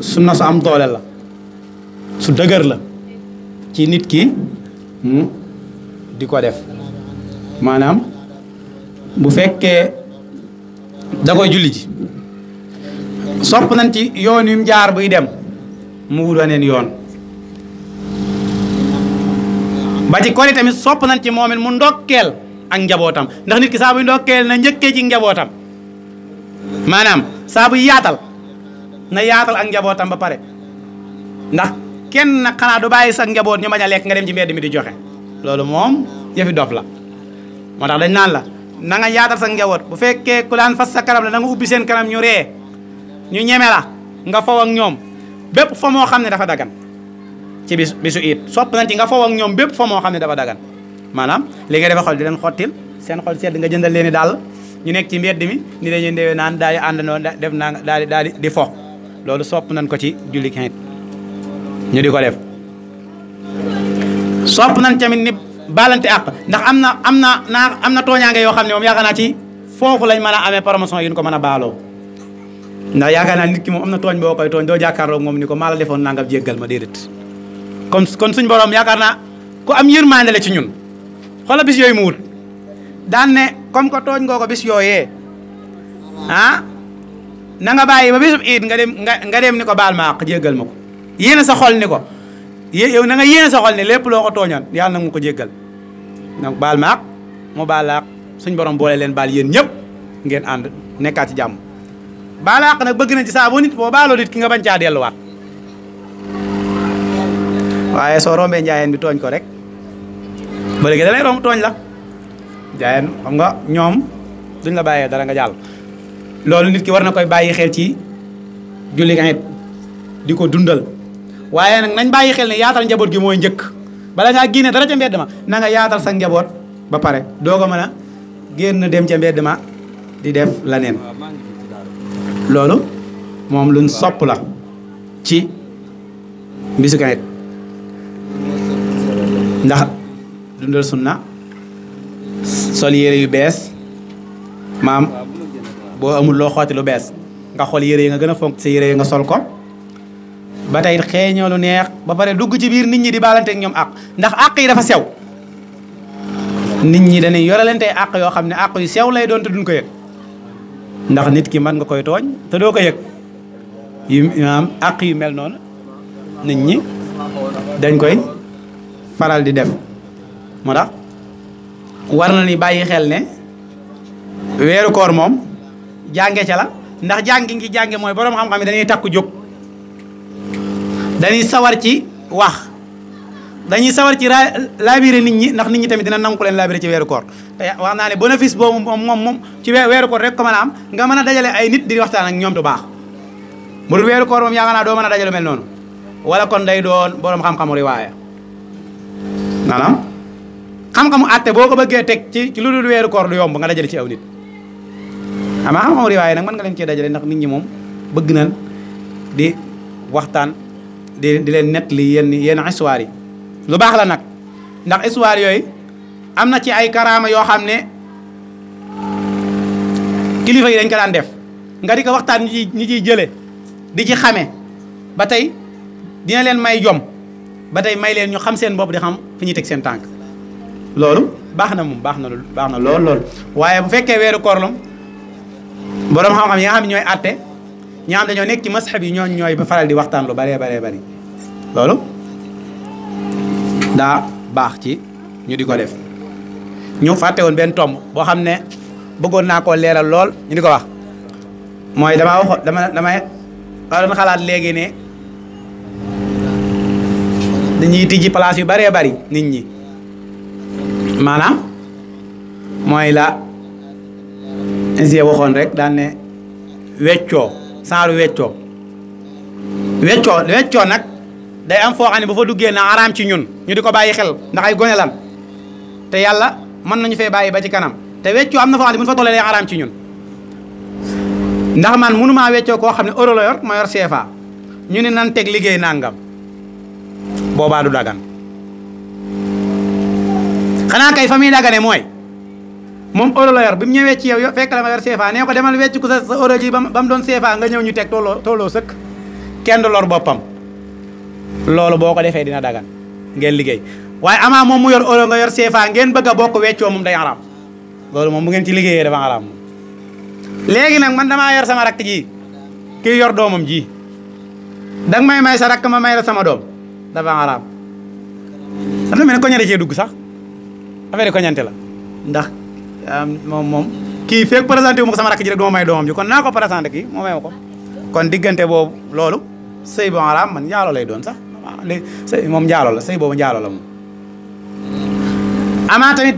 sunna su am doole la su dëgër la ci nit ki di ko def maanaam bu fekkee da koy julli ji sopp nañ ci yoon yu mu jaar buy dem mu wut waneen yoon ba ci kori tamit sopp nañ ci moom it mu ndokkeel ak njabootam ndax nit ki saa buy ndokkeel na njëkkee ci njabootam maanaam saa buy yaatal na yaatal ak njabootam ba pare ndax kenn nag xanaa du bàyyi sa njaboot ñu bañ a lekk nga dem ci mbedd mi di joxe loolu moom yëfi dof la moo tax dañ naan la na nga yaatal sa njaboot bu fekkee ku laan fas sa kanam la na nga ubbi seen kanam ñu ree ñu ñeme la nga faw ak ñoom bépp fa moo xam ne dafa dagan ci bisu it sopp nañ ci nga faw ak ñoom bépp fa moo xam ne dafa dagan maanaam li nga defa xol di leen xottil seen xol sedd nga jëndal leen i daal ñu nekk ci mbedd mi ni dañuy ndewee naan daal di àndandoo def naa daal di fo loolu sopp nañ ko ci julli xeet ñu di ko def sopp nañ tamit ni baalante àq ndax am na tooñaange yoo xam ne moom yaakaar naa ci foofu lañ mën a amee promotion yu ñu ko mën a baaloo ndax yaakaar naa nit ki moom am na tooñ boo koy tooñ doo jàkkaarloo moom ni ko maa la defoon nangam jéggal ma déedéet kon suñ borom yaakaar naa ku am yërmande la ci ñun xoolal bis yooyu mu wut daan ne comme que tooñ ngoo ko bis yooyee na nga bàyyi ba bisub iid nga dem ni ko baal ma àq jéggal ma ko yéene sa xol ni ko yow na nga yéene sa xol ne lépp loo ko tooñoon yàlla nag mu ko jéggal donc baal ma ak mu baal la ak suñ borom boole leen baal yéen ñëpp ngeen ànd nekkaat ci jàmm. baal àq nag bëgg nañ ci saa boo nit boo baaloo nit ki nga bañ caa delluwaat waaye soo rombee njaayeen bi tooñ ko rek ba léegi da lay romb tooñ la njaayeen xam nga ñoom duñ la bàyyee dara nga jàll. loolu nit ki war na koy bàyyi xel ci julli nga di ko dundal waaye nag nañ bàyyi xel ne yaatal njaboot gi mooy njëkk bala ngaa génne dara ca mbedd ma na nga yaatal sa njaboot ba pare doo ko mën a génn dem ca mbedd ma di def leneen. loolu moom luñ sopp la ci bisu Kanet ndax dundal sunna sol yére yu bees maam boo amul loo xooti lu bees nga xool yére yi nga gën a fonk sa yére yi nga sol ko ba tey xeeñoo lu neex ba pare dugg ci biir nit ñi di baalante ak ñoom àq ndax àq yi dafa sew nit ñi dañuy yoralante àq yoo xam ne àq yu sew lay doon te duñ ko yëg ndax nit ki mën nga koy tooñ te doo ko yëg yu maam àq yu mel noonu nit ñi dañ koy faral di def moo tax war na ni bàyyi xel ne weeru koor moom jànge ca la ndax jàngi ngi jànge mooy boroom xam-xam yi dañuy takku jóg dañuy sawar ci wax dañuy sawar ci laabire nit ñi ndax nit ñi tamit dina nangu ko leen laabire ci weeru koor te wax naa ne bénéfice boobu moom ci weeru koor rek ko mën a am nga mën a dajale ay nit di waxtaan ak ñoom du baax bu dul weeru koor moom yaakaar naa doo mën a dajale mel noonu wala kon day doon boroom xam-xamu riwaaya maanaam xam-xamu àtte boo ko bëggee teg ci lu dul weeru koor du yomb nga dajale ci aw nit ama xam-xamu riwaaya nag mën nga leen cee dajale ndax nit ñi moom bëgg nañ di waxtaan di leen nettali yenn histoire yi lu baax la nag ndax histoire yooyu am na ci ay karaama yoo xam ne kilifa yi dañ ko daan def nga di ko waxtaan ñi ciy jële di ci xame ba tey dina leen may jom ba tey may leen ñu xam seen bopp di xam fi ñuy teg seen tànk loolu baax na moom baax na lool waaye bu fekkee weeru koor la boroom xam-xam yi nga xam ne ñooy àtte ñi xam dañoo nekk ci masxab yi ñooy ba faral di waxtaan lu baree bari loolu daa baax ci ñu di ko def ñu fàtte woon benn tomb boo xam ne bëggoon naa koo leeral lool ñu di ko wax mooy damay doon xalaat léegi ne dañuy tijji place yu baree bari nit ñi maanaam mooy la ainsi waxoon rek daan ne weccoo saaru weccoo nag day am foo xam ne bu fa duggee na araam ci ñun ñu di ko bàyyi xel ndax ay gone lan te yàlla mën nañu fee bàyyi ba ci kanam te weccoo am na foo xam ne bu ñu fa tollee day araam ci ñun ndax man mënumaa weccoo koo xam ne euro la yor ma yor CFA ñu ne nan teg liggéey nangam boobaa du dagan xanaa kay fa muy dagane mooy moom euro la yor bi mu ñëwee ci yow fekk la ma yor CFA nee ko demal wecc ko sa euro ji ba mu doon CFA nga ñëw ñu teg tolloo sëkk kenn du lor boppam loolu boo ko defee dina dagan ngeen liggéey waaye amaa moom mu yor euro nga yor CFA ngeen bëgg a bokk weccoo moom day araam loolu moom bu ngeen ci liggéeyee dafa araam moom léegi nag man damaa yor sama rakk ji kii yor doomam ji danga may sa rakk ma may la sama doom dafa araam dafa mel ne koñante cee dugg sax affaire koñante la ndax moom kii feeg présenté wu ma ko sama rakk ji rek du ma may doomam ji kon naa ko présenté kii moo may ma ko kon diggante boobu loolu sëy bu araam man njaalo lay doon sax léegi sëy moom njaalo la sëy boobu njaalo la moom amaa tamit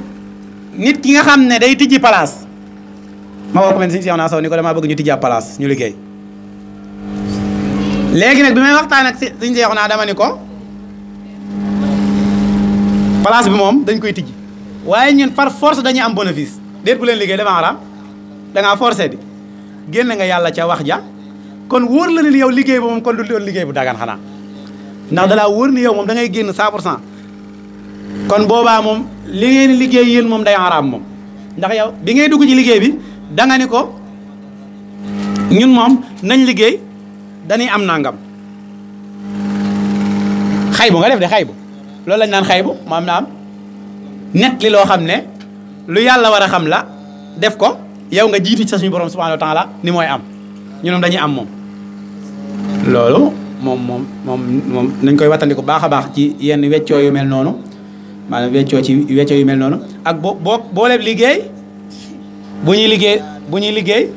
nit ki nga xam ne day tijji place ma woo ko mel ni si naa saw ni ko damaa bëgg ñu tijji ab place ñu liggéey léegi nag bi may waxtaan ak siñ seexu naa dama ni ko place bi moom dañ koy tijji waaye ñun par force dañuy am bénéfice déet bu leen liggéey dafa araam dangaa forcé di génn nga yàlla ca wax ja kon wóor la ni yow liggéey ba moom kon du doon liggéey bu dagan xanaa ndax dalaa wóor ni yow moom da ngay génn 100% kon boobaa moom li ngeen liggéey yéen moom day araam moom ndax yow bi ngay dugg ci liggéey bi da nga ni ko ñun moom nañ liggéey dañuy am nangam xaybu nga def de xaybu loolu lañ naan xaybu maam na am net li loo xam ne lu yàlla war a xam la def ko yow nga jiitu ci sa suñu borom subhanahu wa taala ni mooy am ñun dañuy am moom loolu moom nañ koy wattandiku baax a baax ci yenn weccoo yu mel noonu maanaam weccoo yu mel noonu ak boo leb liggéey bu ñuy liggéey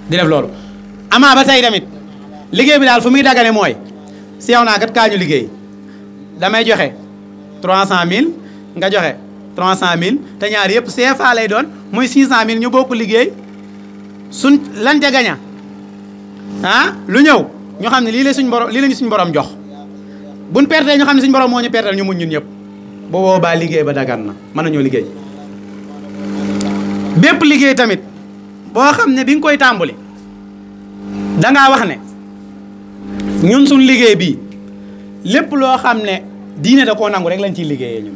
di def loolu. amaa ba tey tamit liggéey bi daal fu muy dagane mooy seew naa kat kaa ñu liggéey damay joxe 300000 nga joxe 300000 te ñaar yëpp CFA lay doon muy 600000 ñu bokk liggéey suñ lan ca gaña lu ñëw ñu xam ne lii la suñ borom jox buñ pertee ñu xam ne suñ borom moo ñu perteel ñu muñ ñun ñëpp bu boobaa liggéey ba dagan na mën nañoo liggéey. bépp liggéey tamit boo xam ne bi nga koy tàmbali dangaa wax ne ñun suñ liggéey bii lépp loo xam ne diine da koo nangu rek lañ ciy liggéeyee ñun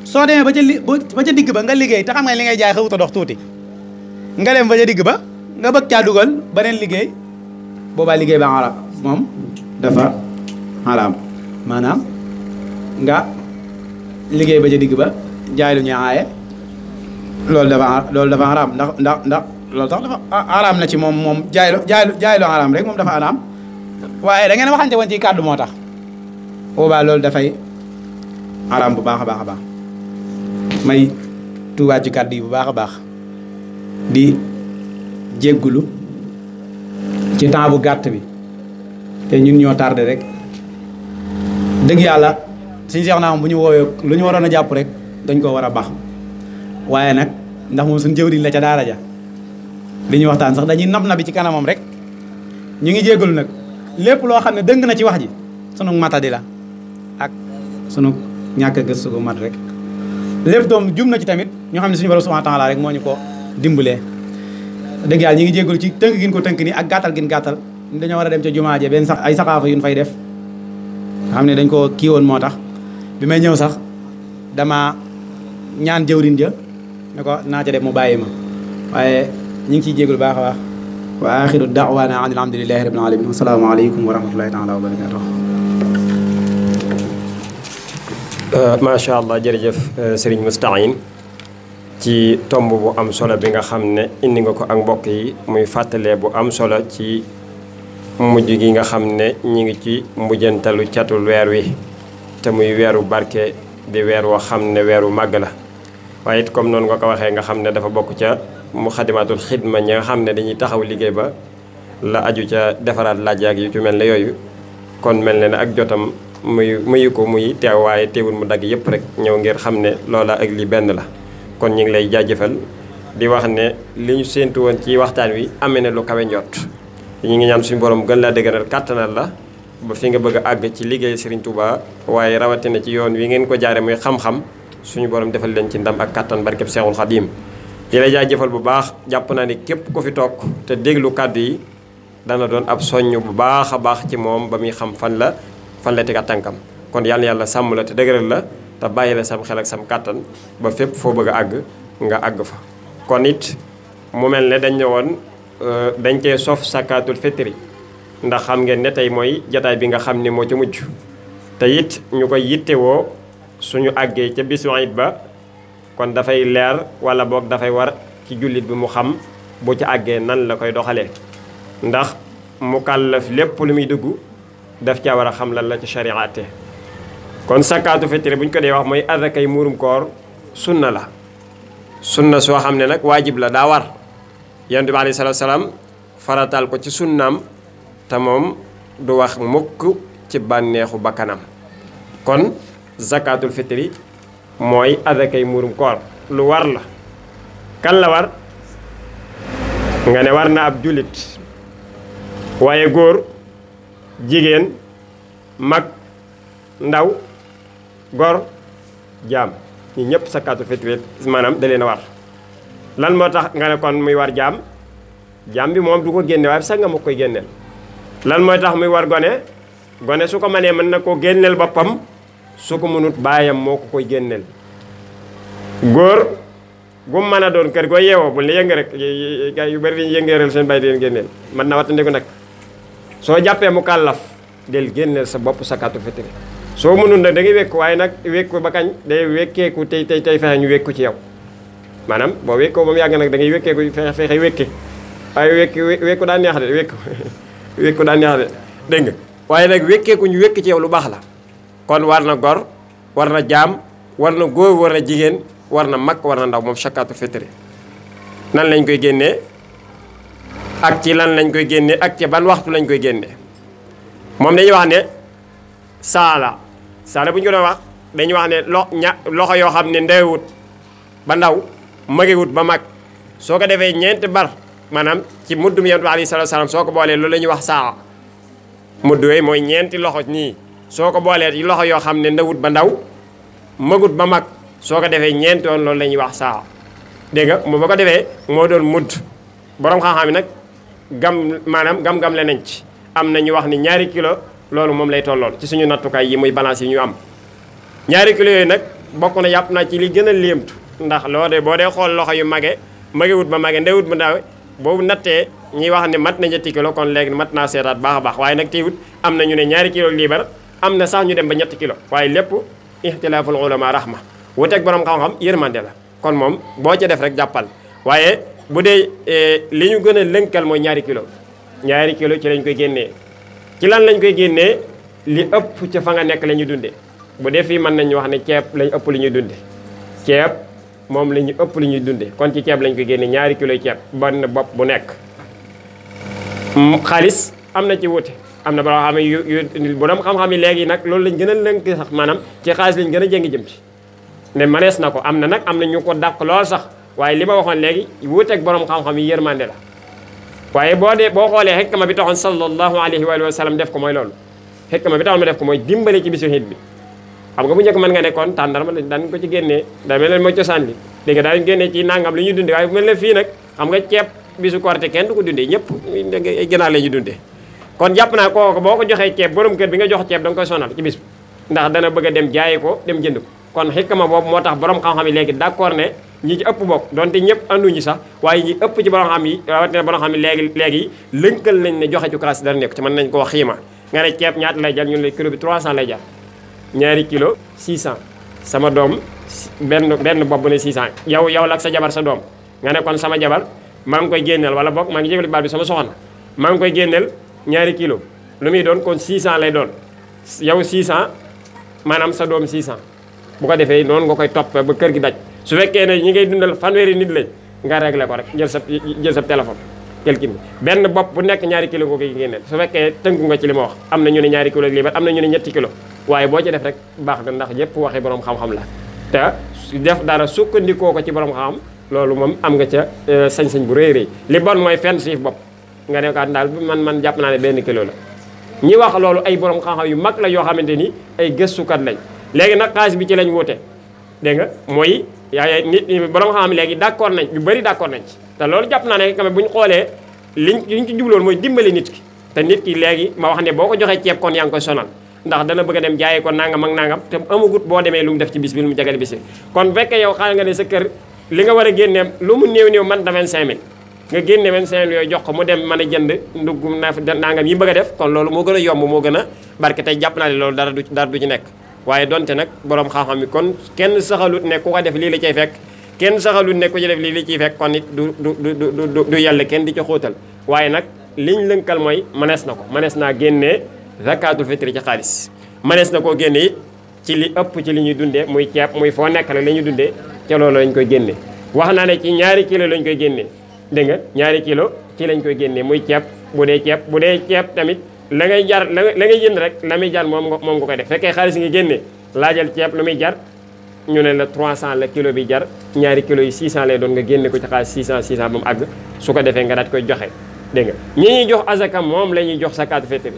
soo demee ba ca digg ba nga liggéey te xam nga li ngay jaay xawuta dox tuuti nga dem ba ca digg ba nga bëgg caa dugal beneen liggéey boobaa liggéey ba xaraam moom dafa xaraam maanaam nga liggéey ba ca digg ba jaay lu ñu aaye loolu dafa xaraam ndax loolu sax dafa xaraam na ci moom jaay lu xaraam rek moom dafa xaraam waaye da ngeen waxante woon ci kàddu moo tax boobaa loolu dafay xaraam bu baax a baax a baax may tuubaat ci kàddu yi bu baax a baax di jéggulu ci temps bu gàtt bi te ñun ñoo tardé rek dëgg yàlla suñu seex naa bu ñu woowee lu ñu waroon a jàpp rek dañ ko war a baax waaye nag ndax moom suñu jëwriñ la ca daara ja li ñuy waxtaan sax dañuy nab na bi ci kanamam rek ñu ngi jégalu nag lépp loo xam ne dëng na ci wax ji sunu matadi la ak sunu ñàkk a gëstu ko mat rek lépp doom jum na ci tamit ñoo xam ne suñu borom subhanahu wa ta'ala rek moo ñu ko dimbalee dëgg yàlla ñi ngi jégalu ci tënk gin ko tënk nii ak gàttal gin gàttal dañoo war a dem ca jumaa ja benn sax ay saxaafa yu ñu fay def nga xam ne dañ ko kii woon moo tax bi may ñëw sax dama ñaan jëwriñ ja ne ko naa ca def mu bàyyi ma waaye ñu ngi ciy jégalu baax a baax wa axiru da'wana an alhamdulillahi rabbil alamin assalaamu aleykum wa rahmatullahi taala wa barakatuh macha allah jërëjëf Serigne Moustahine ci tomb bu am solo bi nga xam ne indi nga ko ak mbokk yi muy fàttalee bu am solo ci mujj gi nga xam ne ñi ngi ci mujjantalu catul weer wi te muy weeru barke di weer woo xam ne weeru màgg la waaye it comme noonu nga ko waxee nga xam ne dafa bokk ca Muxaddamatul Xidma ñi nga xam ne dañuy taxaw liggéey ba la aju ca defaraat laaj ak yu ci mel ne yooyu kon mel ne ak jotam muyu ko muy teew waaye teewul mu dagg yëpp rek ñëw ngir xam ne loola ak li benn la kon ñu ngi lay jaajëfal di wax ne li ñu séentu woon ci waxtaan wi amee na lu kawe njot ñu ngi ñaan suñu borom gën laa dëgëral kàttanal la ba fi nga bëgg a àgg ci liggéey Serigne Touba waaye rawatina ci yoon wi ngeen ko jaare muy xam-xam suñu borom defal leen ci ndam ak kàttan barkeb Seexul Xadiim di la jaajëfal bu baax jàpp naa ne képp ku fi toog te déglu kàddu yi dana doon ab soññ bu baax a baax ci moom ba muy xam fan la teg ak tànkam kon yàlla sàmm la te dëgëral la te bàyyi la sam xel ak sam kàttan ba fépp foo bëgg a àgg nga àgg fa kon it mu mel ne dañ ne woon dañ cee sof sakaatul fitri ndax xam ngeen ne tey mooy jataay bi nga xam ne moo ca mujj te it ñu koy yittewoo suñu àggee ca bisu it ba kon dafay leer wala boog dafay war ci jullit bi mu xam bu ca àggee nan la koy doxalee ndax mu kàllaf lépp lu muy dugg daf caa war a xam lan la ci shariate kon sakkaatu fitri bu ñu ko dee wax mooy azakay muurum koor sunna la sunna soo xam ne nag waajib la daa war yonent bi alayhi salaatu salaam farataal ko ci sunnaam te moom du wax mukk ci bànneexu bakkanam kon zakaatul fitri mooy azakay muurum koor lu war la kan la war nga ne war na ab jullit waaye góor jigéen mag ndaw gor jaam ñi ñëpp zakaatul fitri maanaam da leen a war lan moo tax nga ne kon muy war jaam bi moom du ko génne waaye sax nga ma koy génneel lan mooy tax muy war gone su ko mënee mën na koo génneel boppam su ko mënut baayam moo ko koy génneel góor gu mën a doon kër goo yeewoo bu la yënga rek gars yu bari dañu yëngeeral seen bay di leen génneel mën na wattandiku nag soo jàppee mu kàllaf del génneel sa bopp sakaatul fitri soo mënul nag da ngay wekku waaye nag wekku ba kañ day wekkeeku tey fexe ñu wekku ci yow maanaam boo wekkoo ba mu yàgg nag da ngay wekkeeku fexe wekke waaye wekku daa neex de wekku wékku daa neex de dégg nga waaye nag wékkeeku ñu wékk ci yow lu baax la kon war na gor war na jaam war na góor war na jigéen war na mag war na ndaw moom zakaatul fitri nan lañ koy génnee ak ci lan lañ koy génnee ak ci ban waxtu lañ koy génnee moom dañuy wax ne saala bu ñu ko doon wax dañuy wax ne loxo yoo xam ne ndewut ba ndaw magewut ba mag soo ko defee ñeenti bar maanaam ci muddum yonent bi alayhi salaatu salaam soo ko boolee loolu la ñuy wax saa mudd yooyu mooy ñeenti loxo nii soo ko boolee ci loxo yoo xam ne ndawut ba ndaw magut ba mag soo ko defee ñeenti yoon loolu la ñuy wax saa dégg nga mu ba ko defee moo doon mudd borom xam-xam yi nag maanaam gam-gam le nañ ci am na ñu wax ni ñaari kilo loolu moom lay tollool ci suñu nattukaay yi muy balance yi ñu am ñaari kilo yooyu nag bokk na yàpp naa ci li gën a léemtu ndax loo de boo dee xool loxo yu magewut ba mage ndewut ba ndaw boobu nattee ñuy wax ne mat na ñetti kilo kon léegi mat naa seetaat baax a baax waaye nag teewut am na ñu ne ñaari kilo liibar am na sax ñu dem ba ñetti kilo waaye lépp ixtilaaful ulama rahma wuteeg borom xam-xam yërmande la kon moom boo ca def rek jàppal waaye bu dee li ñu gën a lënkal mooy ñaari kilo ci lañ koy génnee ci lan lañ koy génnee li ëpp ca fa nga nekk la ñuy dunde bu dee fii mën nañu wax ne ceeb lañ ëpp li ñuy dunde ceeb moom la ñu ëpp li ñuy dunde kon ci ceeb lañ koy génne ñaari kilo ceeb benn bopp bu nekk xaalis am na ci wute am na boo xam ne yu borom xam-xam yi léegi nag loolu lañ gën a lënk sax maanaam ci xaalis lañ gën a jéngi jëm ci ne manees na ko am na nag am na ñu ko dàq lool sax waaye li ma waxoon léegi wuuteeg borom xam-xam yi yërmande la waaye boo xoolee xikma bi taxoon sallallahu alayhi wa sallam def ko mooy loolu xikma bi taxoon ma def ko mooy dimbale ci bisu xiit bi xam nga bu njëkk mën nga nekkoon tàndarma daan ko ci génnee da mel ne mooy cosaan li dégg nga daan génnee ci nangam li ñuy dundee waaye bu mel ne fii nag xam nga ceeb bisu korite kenn du ko dundee ñëpp ay gënaar la ñuy dundee kon jàpp naa kooku boo ko joxee ceeb borom kër bi nga jox ceeb da nga koy sonal ci bis bi ndax dana bëgg a dem jaayi ko dem jënd ko kon xikma boobu moo tax borom xam-xam yi léegi d'accord ne ñi ci ëpp bokk donte ñëpp anduñu sax waaye ñi ëpp ci borom xam yi rawatina borom xam yi léegi lënkal nañ ne joxe ci classe dara nekk ci mën nañ ko wax xiima nga ne ceeb ñaata lay jar ñun la kilo bi 300 lay jar ñaari kilo 600 sama doom benn bopp bu ne 600 yow la ak sa jabar sa doom nga ne kon sama jabar maa ngi koy génneel wala boog maa ngi jégal baat bi sama soxna maa ngi koy génneel ñaari kilo lu muy doon kon 600 lay doon yow 600 maanaam sa doom 600 bu ko defee noonu nga koy topp ba kër gi daj su fekkee ne ñi ngay dundal fanweeri nit lañ nga réglé ko rek jël sa téléphone quelqu'un bi benn bopp bu nekk ñaari kilo nga koy génneel su fekkee tënku nga ci li ma wax am na ñu ne ñaari kilo liibar am na ñu ne ñetti kilo waaye boo ci def rek baax na ndax yëpp waxi borom xam-xam la te def dara sukkandikoo ko ci borom xam-xam loolu moom am nga ca sañ-sañ bu rëy rëy li bon mooy fenn siif bopp nga ne ko daal man jàpp naa ne benn kilo la ñi wax loolu ay borom xam-xam yu mag la yoo xamante ni ay gëstukat lañ léegi nag xaalis bi ci lañ wute dégg nga mooy nit ñi borom xam-xam léegi d'accord nañ ñu bëri d'accord nañ ci te loolu jàpp naa ne quand même bu ñu xoolee liñ ci jubloon mooy dimbali nit ki te nit ki léegi ma wax ne boo ko joxee ceeb kon yaa ngi koy sonal ndax dana bëgg a dem jaayi ko nangam ak nangam te amagut boo demee lu mu def ci bis bi lu mu jagal bis bi kon fekkee yow xaaral nga ne sa kër li nga war a génne lu mu néew man da 25000 nga génne 25000 yooyu jox ko mu dem mën a jënd ndugg nangam yi bëgg a def kon loolu moo gën a yomb moo gën a barke tey jàpp naa ne loolu dara du ci nekk waaye donte nag borom xam-xam yi kon kenn saxalut ne ku ko def lii la cay fekk kenn saxalut ne ku ci def lii la ciy fekk kon it du yàlla kenn di ca xóotal waaye nag liñ lënkal mooy mënees na ko mënees naa génnee zakaatul fitri ci xaalis mënees na koo génne it ci li ëpp ci li ñuy dundee muy ceeb muy foo nekk rek la ñuy dundee ca loolu lañ koy génne wax naa ne ci ñaari kilo lañ koy génnee dégg nga ñaari kilo ci lañ koy génnee muy ceeb bu dee ceeb tamit la ngay jar la ngay jënd rek la muy jar moom nga koy def fekkee xaalis nga génne laajal ceeb lu muy jar ñu ne la 300 la kilo bi jar ñaari kilo yi 600 lay doon nga génne ko ci xaalis 600 ba mu àgg su ko defee nga daat koy joxe dégg nga ñi ñuy jox azaka moom la ñuy jox zakaatu fitri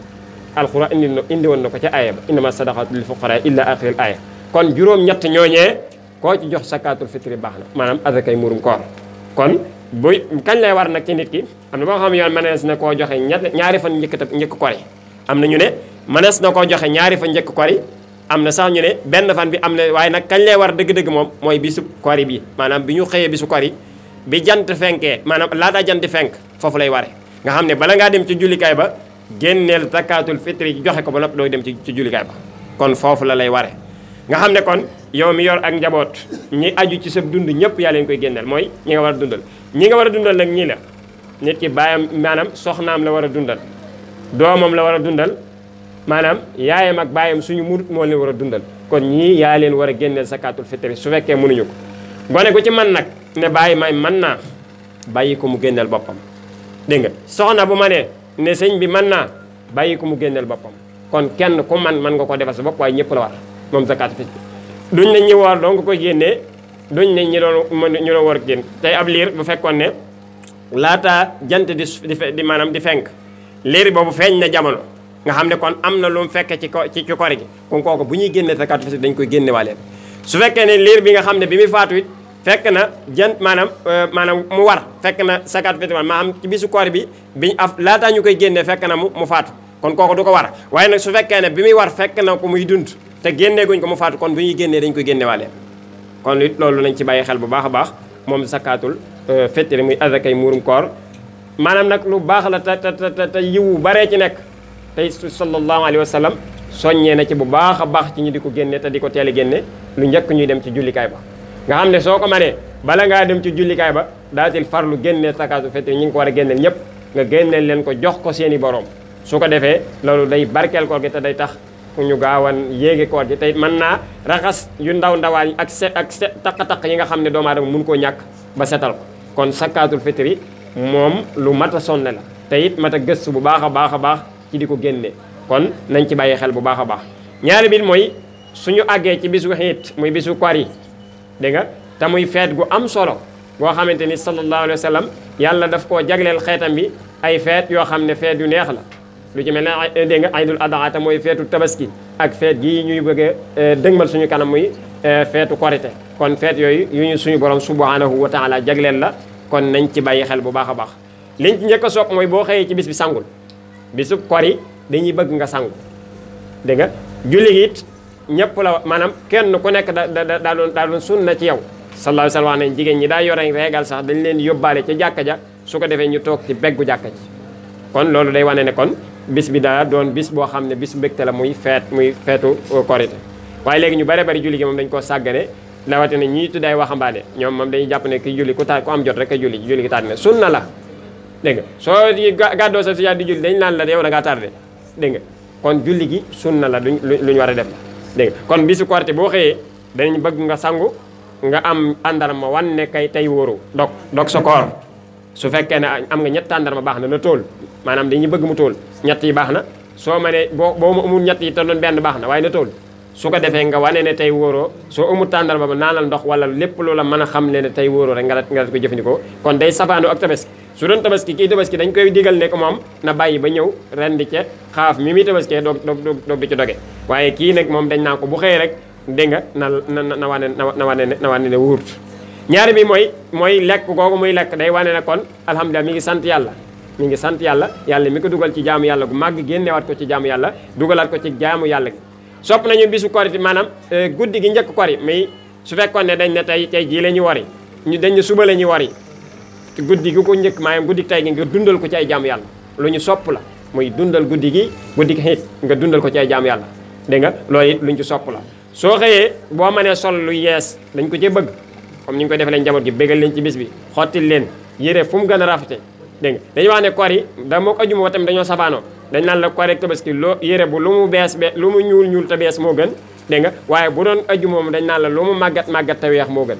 alxuraan indi woon na ko ca aaya ba innama sadaqatu lil fuqara illa axiril aaya kon juróom-ñett ñooñee koo ci jox zakaatul fitri baax na maanaam azakay murum koor kon kañ lay war nag ci nit ki am na boo xam yoon mënees na koo joxe ñaari fan njëkk kori am na ñu ne mënees na koo joxe ñaari fan njëkk kori am na sax ñu ne benn fan bi am na waaye nag kañ lay war dëgg-dëgg moom mooy bisu kori bi maanaam bi ñu xëyee bisu kori bi jant fenkee maanaam laata jant fenk foofu lay ware nga xam ne bala ngaa dem ci jullikaay ba génneel zakaatul fitri joxe ko ba noppi dooy dem ci jullikaay ba kon foofu la lay ware nga xam ne kon yow mi yor ak njaboot ñi aju ci sa dund ñëpp yaa leen koy génneel mooy ñi nga war a dundal ñi nga war a dundal nag ñii la nit ki baayam maanaam soxnaam la war a dundal doomam la war a dundal maanaam yaayam ak baayam suñu murut moo leen war a dundal kon ñii yaa leen war a génneel zakaatul fitri su fekkee mënuñu ko gone gu ci man nag ne bàyyi may mën naa bàyyi ko mu génneel boppam dégg nga soxna bu ma ne sëñ bi mën naa bàyyi ko mu génneel boppam kon kenn ku mën nga ko defal sa bopp waaye ñëpp la war moom zakaatul fitri duñ ne ñi woor donc koy génnee duñ ne ñu doon war a génn tey ab liir bu fekkoon ne laata jant di maanaam di fenk liir boobu feeñ na jamono nga xam ne kon am na lu mu fekke ci kori gi kon kooku bu ñuy génne zakaatul fitri dañ koy génne waa leen su fekkee ne liir bi nga xam ne bi muy faatu it fekk na jant maanaam mu war fekk na zakaatul fitri maanaam ci bisu koor bi biñ laataa ñu koy génne fekk na mu faatu kon kooku du ko war waaye nag su fekkee ne bi muy war fekk na ko muy dund te génnee guñ ko mu faatu kon bu ñuy génnee dañ koy génne waa leen kon it loolu nañ ci bàyyi xel bu baax a baax moom zakaatul fitri muy azakay muurum koor maanaam nag lu baax la te yiwu baree ci nekk tey sallallahu alayhi wa sallam soññee na ci bu baax a baax ci ñu di ko génne te di ko teel a génne lu njëkk ñuy dem ci jullikaay ba nga xam ne soo ko manee bala ngaa dem ci jullikaay ba daatil farlu génne zakaatul fitri ñi ngi ko war a génneel ñëpp nga génneel leen ko jox ko seeni borom su ko defee loolu day barkeel koor gi te day tax ñu gaawan yéege koor gi tey mën naa raxas yu ndawaan yi ak taq-taq yi nga xam ne doomu aadama mun koo ñàkk ba setal ko kon zakaatul fitri moom lu mat a sonne la te it mat a gëstu bu baax a baax a baax ci di ko génne kon nañ ci bàyyi xel bu baax a baax ñaari bi mooy suñu àggee ci bisu xiit muy bisu koor yi dégg nga te muy feet gu am solo boo xamante ni sallallahu alayhi wa sallam yàlla daf koo jagleel xeetam bi ay feet yoo xam ne feet yu neex la lu ci mel ne dégg nga aydul adha te mooy feetu tabaski ak feet gii ñuy bëgg a dëgmal suñu kanam muy feetu korite kon feet yooyu yu ñu suñu borom subhanahu wa taala jagleel la kon nañ ci bàyyi xel bu baax a baax liñ ci njëkk a soog mooy boo xëyee ci bis bi sangul bisu kor yi dañuy bëgg nga sangu dégg nga julli gi it ñëpp la maanaam kenn ku nekk daa doon sunna ci yow sallallahu alayhi wa sallam ne jigéen ñi daa yore reegal sax dañ leen yóbbaale ca jàkka ja su ko defee ñu toog ci beggu jàkka ji kon loolu day wane ne kon bis bi daa doon bis boo xam ne bis mbégte la muy feetu korite waaye léegi ñu bare bari julli gi moom dañ koo sàggane rawatina ñii tuddaay waxambaane ñoom moom dañuy jàpp ne ki julli ku am jot rek kay julli gi tardé sunna la dégg nga soo gàddoo sa sijaat di julli dañ naan la yow da ngaa tardé dégg nga kon julli gi sunna la lu ñu war a def la dégg nga kon bisu korite boo xëyee danañ bëgg nga sangu nga am tàndarma wan ne kay tey wóoru dog sa koor su fekkee ne am nga ñett tàndarma baax na tool maanaam dañuy bëgg mu tool ñett yi baax na soo mënee boo amul ñett yi te doon benn baax na waaye na tool su ko defee nga wane ne tey wóoroo soo amul tàndarma ba naanal ndox wala lépp loola mën a xam le ne tey wóoroo rek nga ko jëfandikoo kon day safaanoo ak tabaski su doon tabaski kii tabaski dañ koy digal ne ko moom na bàyyi ba ñëw ren di ca xaaf mi muy tabaskee doog di ci doge waaye kii nag moom dañ naan ko bu xëyee rek dégg nga na wane ne wóorut ñaari bi mooy lekk googu muy lekk day wane ne kon alhamdulilah mi ngi sant yàlla yàlla mi ko dugal ci jaamu yàlla gu màgg génnewaat ko ci jaamu yàlla dugalaat ko ci jaamu yàlla gi sopp nañu bisu kori maanaam guddi gi njëkk kori mais su fekkoon ne dañ ne tey jii la ñu wari dañ ne suba la ñu wari guddi gi ko njëkk maanaam guddi tey gi nga dundal ko ci ay jaamu yàlla lu ñu sopp la muy dundal guddi gi xiit nga dundal ko ci ay jaamu yàlla dégg nga loolu it lu ñu ci sopp la soo xëyee boo mënee sol lu yees dañ ko ci bëgg comme ni ñu koy defee leen njaboot gi bégal leen ci bis bi xottil leen yére fu mu gën a rafete dégg nga dañuy wax ne kor yi da moo ko ajuma ba tamit dañoo safaanoo dañ naan la kor ak tabaski loo yére bu lu mu bees lu mu ñuul te bees moo gën dégg nga waaye bu doon ajuma moom dañ naan la lu mu màggat te weex moo gën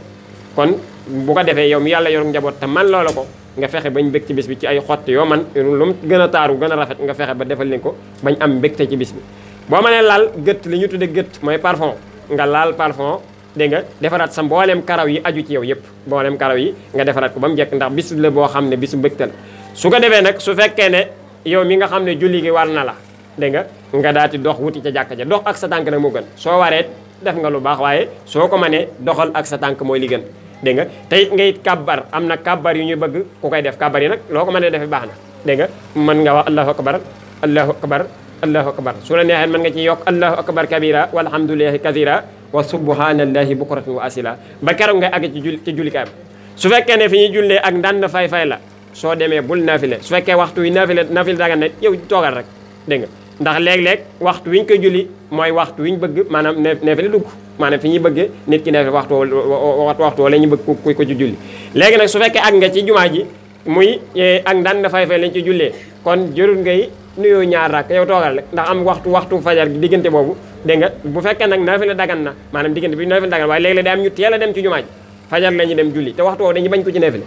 kon bu ko defee yow mi yàlla yor njaboot te man loola ko nga fexe bañ bég ci bis bi ci ay xott yoo man lu mu gën a taaru gën a rafet nga fexe ba defal leen ko bañ am mbégte ci bis bi boo mënee laal gët li ñu tudde gët mooy parfum nga laal parfum dégg nga defaraat sa mboolem karaw yi aju ci yow yëpp mboolem karaw yi nga defaraat ko ba mu jekk ndax bis la boo xam ne bisu mbégte la su ko defee nag su fekkee ne yow mi nga xam ne julli gi war na la dégg nga daal di dox wuti ca jàkka ja dox ak sa tànk nag moo gën soo waree def nga lu baax waaye soo ko mënee doxal ak sa tànk mooy li gën dégg nga tey ngay kàbbar am na kàbbar yu ñuy bëgg ku koy def kàbbar yi nag loo ko mënee defee baax na dégg nga mën nga wax allahu akbar allahu akbar allahu akbar su la neexee mën nga ci yokk allahu akbar kabira walhamdulillahi kathira wa subhanallahi bukratan wa asila ba keroog nga àgg ci jullikaay ba su fekkee ne fi ñuy jullee ak ndànd fay la soo demee bul naafile su fekkee waxtu wi naafile dagan ne yow toogal rek dégg nga ndax léeg-léeg waxtu wi ñu koy julli mooy waxtu wi ñu bëgg maanaam naafile dugg maanaam fi ñuy bëgg nit ki naafile waxtu wala ñu bëgg ku ko ci julli léegi nag su fekkee ak nga ci jumaa ji muy ak ndànd fay lañ ci jullee kon jërul ngay nuyoo ñaar rakk yow toogal rek ndax am waxtu fajar gi diggante boobu dégg nga bu fekkee nag naafila dagan na maanaam diggante bi naafila dagan waaye léeg-léeg day am ñu teel a dem ci jumaa ji fajar la ñu dem julli te waxtu woowu dañuy bañ ko ci naafila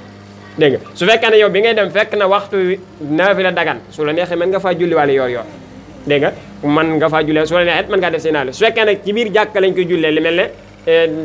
dégg nga su fekkee ne yow bi ngay dem fekk na waxtu naafila dagan su la neexee mën nga faa julli wala yor dégg nga mën nga faa jullee su la neexee mën ngaa def seen naafila su fekkee nag ci biir jàkka lañ koy jullee li mel ne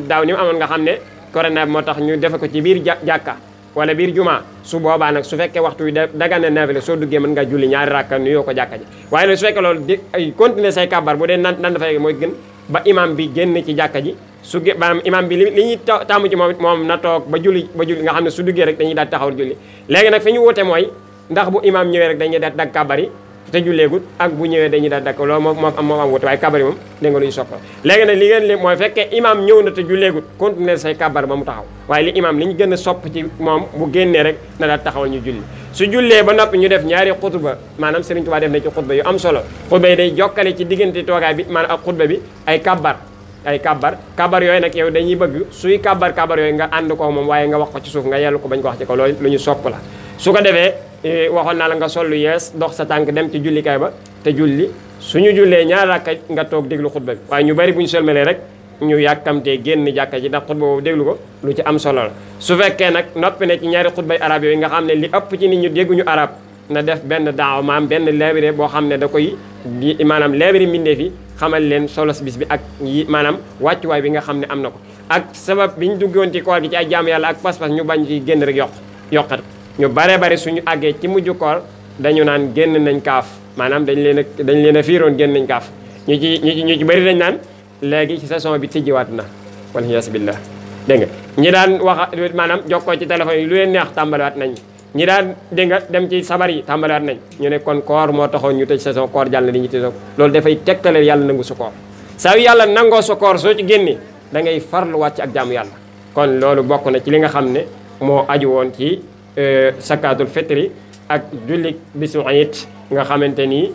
daaw ni mu amoon nga xam ne corona bi moo tax ñu defe ko ci biir jàkka wala biir juma su boobaa nag su fekkee waxtu wi dagan na naafila soo duggee mën nga julli ñaari rakka nuyoo ko jàkka ji waaye nag su fekkee loolu di continuer say kàbbar bu dee nan dafay mooy gën ba imam bi génn ci jàkka ji su maanaam imam bi li ñuy taamu ci moom na toog ba julli nga xam ne su duggee rek dañuy daal taxawal julli léegi nag fi ñu wute mooy ndax bu imam ñëwee rek dañuy daal dagg kàbbar yi te julleegut ak bu ñëwee dañuy daal dagg loolu moo am wute waaye kàbbar yi moom dégg nga lu ñu soppal léegi nag li ngeen li mooy fekkee imam ñëw na te julleegut continuer say kàbbar ba mu taxaw waaye li imam li ñu gën a sopp ci moom bu génnee rek na daal taxawal ñu julli su jullee ba noppi ñu def ñaari xutba maanaam Serigne Touba def na ci xutba yu am solo xutba yi day jokkale ci diggante toogaay bi maanaam ak xutba bi ay kàbbar yooyu nag yow dañuy bëgg suy kàbbar yooyu nga ànd ko moom waaye nga wax ko ci suuf nga yellu ko bañ ko wax ci ko loolu lu ñu sopp la su ko defee waxoon naa la nga sol lu yees dox sa tànk dem ci jullikaay ba te julli suñu jullee ñaar rakka nga toog déglu xutba bi waaye ñu bari bu ñu sëlmalee rek ñu yàkkamtee génn jàkka ji ndax xutba boobu déglu ko lu ci am solo la su fekkee nag noppi ne ci ñaari xutbay arab yooyu nga xam ne li ëpp ci nit ñu dégguñu arab na def benn daaw maam benn leebire boo xam ne da koy di maanaam leebire mbindee fi xamal leen solos bis bi ak yi maanaam wàccuwaay bi nga xam ne am na ko ak sabab bi ñu duggoon ci koor gi ci ay jaamu yàlla ak pas-pas ñu bañ ci génn rek yokkat ñu bare bari suñu àggee ci mujj koor dañu naan génn nañ kaaf maanaam dañ leen a fiiroon génn nañ kaaf ñu ci bëri dañ naan léegi ci saison bi tijjiwaat na wala yas billah dégg nga ñi daan wax maanaam jokkoo ci téléphone yi lu leen neex tàmbaliwaat nañ ñi daan dégg nga dem ci sabar yi tàmbaliwaat nañ ñu ne kon koor moo taxoon ñu tëj saison koor jàll na li ñu tëj loolu dafay tegtale yàlla nangu sa koor saa yu yàlla nangoo sa koor soo ci génnee da ngay farluwaat ci ak jaamu yàlla kon loolu bokk na ci li nga xam ne moo aju woon ci sakaatul fitri ak julli bisu it nga xamante ni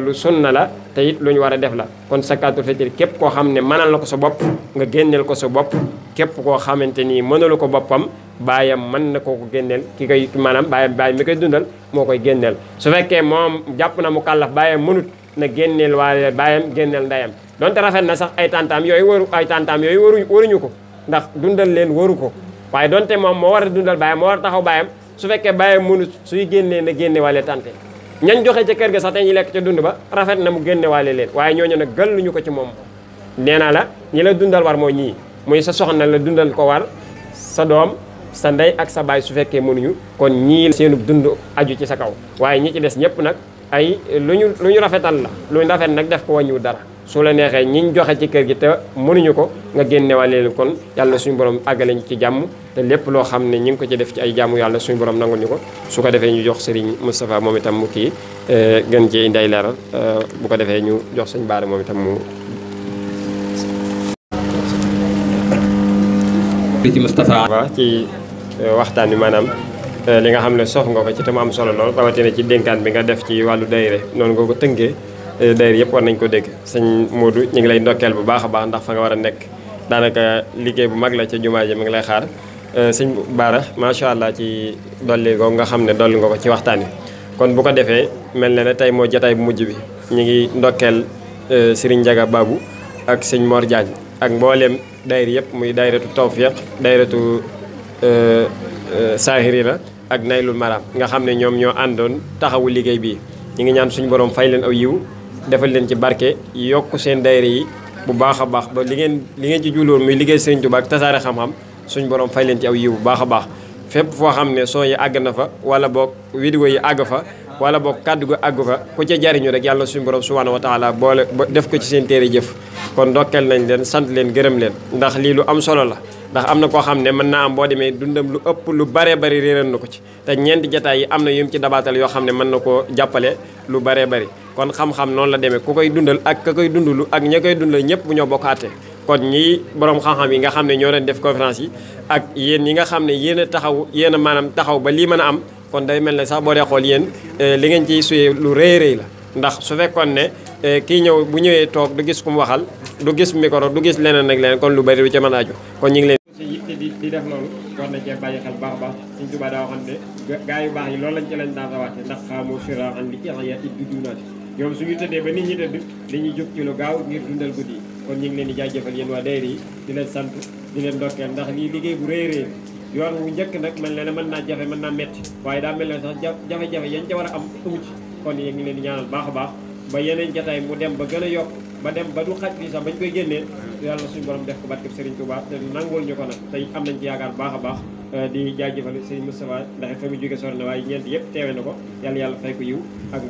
lu sunna la te it lu ñu war a def la kon sakaatul fitri képp koo xam ne mënal na ko sa bopp nga génneel ko sa bopp képp koo xamante ni mënalu ko boppam baayam mën na koo ko génneel ki koy maanaam baayam mi koy dundal moo koy génneel su fekkee moom jàpp na mu kàllaf baayam mënut na génneel waaye baayam génneel ndeyam donte rafet na sax ay tantaam yooyu waruñu ko ndax dundal leen waru ko waaye donte moom moo war a dundal baayam moo war a taxaw baayam su fekkee baayam mënut suy génnee na génne waale tante ñañ joxe ca kër ga sax te ñu lekk ca dund ba rafet na mu génne waale leen waaye ñooñu nag gëlluñu ko ci moom nee naa la ñi la dundal war moo ñii muy sa soxna la dundal ko war sa doom sa ndey ak sa baay su fekkee mënuñu kon ñii seenu dund aju ci sa kaw waaye ñi ci des ñëpp nag ay lu ñu rafetal la lu ñu rafet nag def ko wàññiwul dara su la neexee ñiñ joxe ci kër gi te mënuñu ko nga génnewaale leen kon yàlla suñu borom àggale ñu ci jàmm te lépp loo xam ne ñi ngi ko ci def ci ay jàmm yàlla suñu borom nangul ñu ko su ko defee ñu jox Serigne Moustapha moom itam mu kii gën ci indi ay leeral bu ko defee ñu jox Serigne Bara moom itam mu ci Moustapha waaw ci waxtaan bi maanaam li nga xam ne sof nga ko ci te mu am solo lool rawatina ci dénkaan bi nga def ci wàllu daayira noonu nga ko tënkee daayira yëpp war nañ ko dégg sëñ Modou ñu ngi lay ndokkeel bu baax a baax ndax fa nga war a nekk daanaka liggéey bu mag la ca jumaa ji mi ngi lay xaar sëñ Bara macha allah ci dolli ko nga xam ne dolli nga ko ci waxtaan wi kon bu ko defee mel na ne tey moo jotaay bu mujj bi ñu ngi ndokkeel Serigne Ndiaga Babou ak sëñ Mor Diagne ak mbooleem daayira yëpp muy daayiratu Tawfiq daayiratu Sahirina ak Naylul Maram nga xam ne ñoom ñoo àndoon taxawu liggéey bii ñu ngi ñaan suñu borom fay leen aw yiw defal leen ci barke yokk seen daayira yi bu baax a baax ba li ngeen ci juloon muy liggéey Serigne Touba ak tasaare xam-xam suñu borom fay leen ci aw yiw bu baax a baax fépp foo xam ne son yi àgg na fa wala boog vidéo yi àgg fa wala boog kàddu gu àgg fa ku ca jariñu rek yàlla suñu borom subhanahu wa taala boole def ko ci seen téere jëf kon ndokkeel nañ leen sant leen gërëm leen ndax lii lu am solo la ndax am na koo xam ne mën naa am boo demee dundam lu ëpp lu baree bari réeral na ko ci te ñeenti jataay yi am na yum ci dabaatal yoo xam ne mën na koo jàppale lu baree bari kon xam-xam noonu la demee ku koy dundal ak ka koy dundulu ak ña koy dundal ñëpp bu ñoo bokkaate kon ñii borom xam-xam yi nga xam ne ñoo doon def conférence yi ak yéen ñi nga xam ne yéen a taxaw yéen a maanaam taxaw ba lii mën a am kon day mel ne sax boo dee xool yéen li ngeen ciy suyee lu rëy rëy la ndax su fekkoon ne kii ñëw bu ñëwee toog du gis ku mu waxal du gis micro du gis leneen ak leneen kon lu bari du ca mën a aju kon ñu ngi leen di def loolu war na cee bàyyi xel baax a baax Sëñ Tuubaa daa waxoon ne gaa yu baax yi loolu lañ ci lañ daan rawaate ndax xaamoo siraan li ihya it du dunaati ñoom suñu tëddee ba nit ñi tëdd dañuy jóg ci lu gaaw ngir dundal guddi yi kon ñu ngi leen di jaajëfal yéen waa daayira yi di leen sant di leen ndokkeel ndax lii liggéey bu rëy rëy yoon wu njëkk nag mel ne mën naa jafe mën naa metti waaye daa mel ne sax jafe-jafe yañ ca war a am amu ci kon yéen ngi leen di ñaanal baax a baax ba yeneen jataay mu dem ba gën a yokk ba dem ba du xaj fii sax bañ koy génnee yàlla suñu borom def ko barkeb Serigne Touba te nangul ñu ko nag tey am nañ ci yaakaar baax a baax di jaajëfal Serigne Moustapha ndax fa mu jóge sori na waaye ñeent yëpp teewe na ko yàlla fay ko yiw ak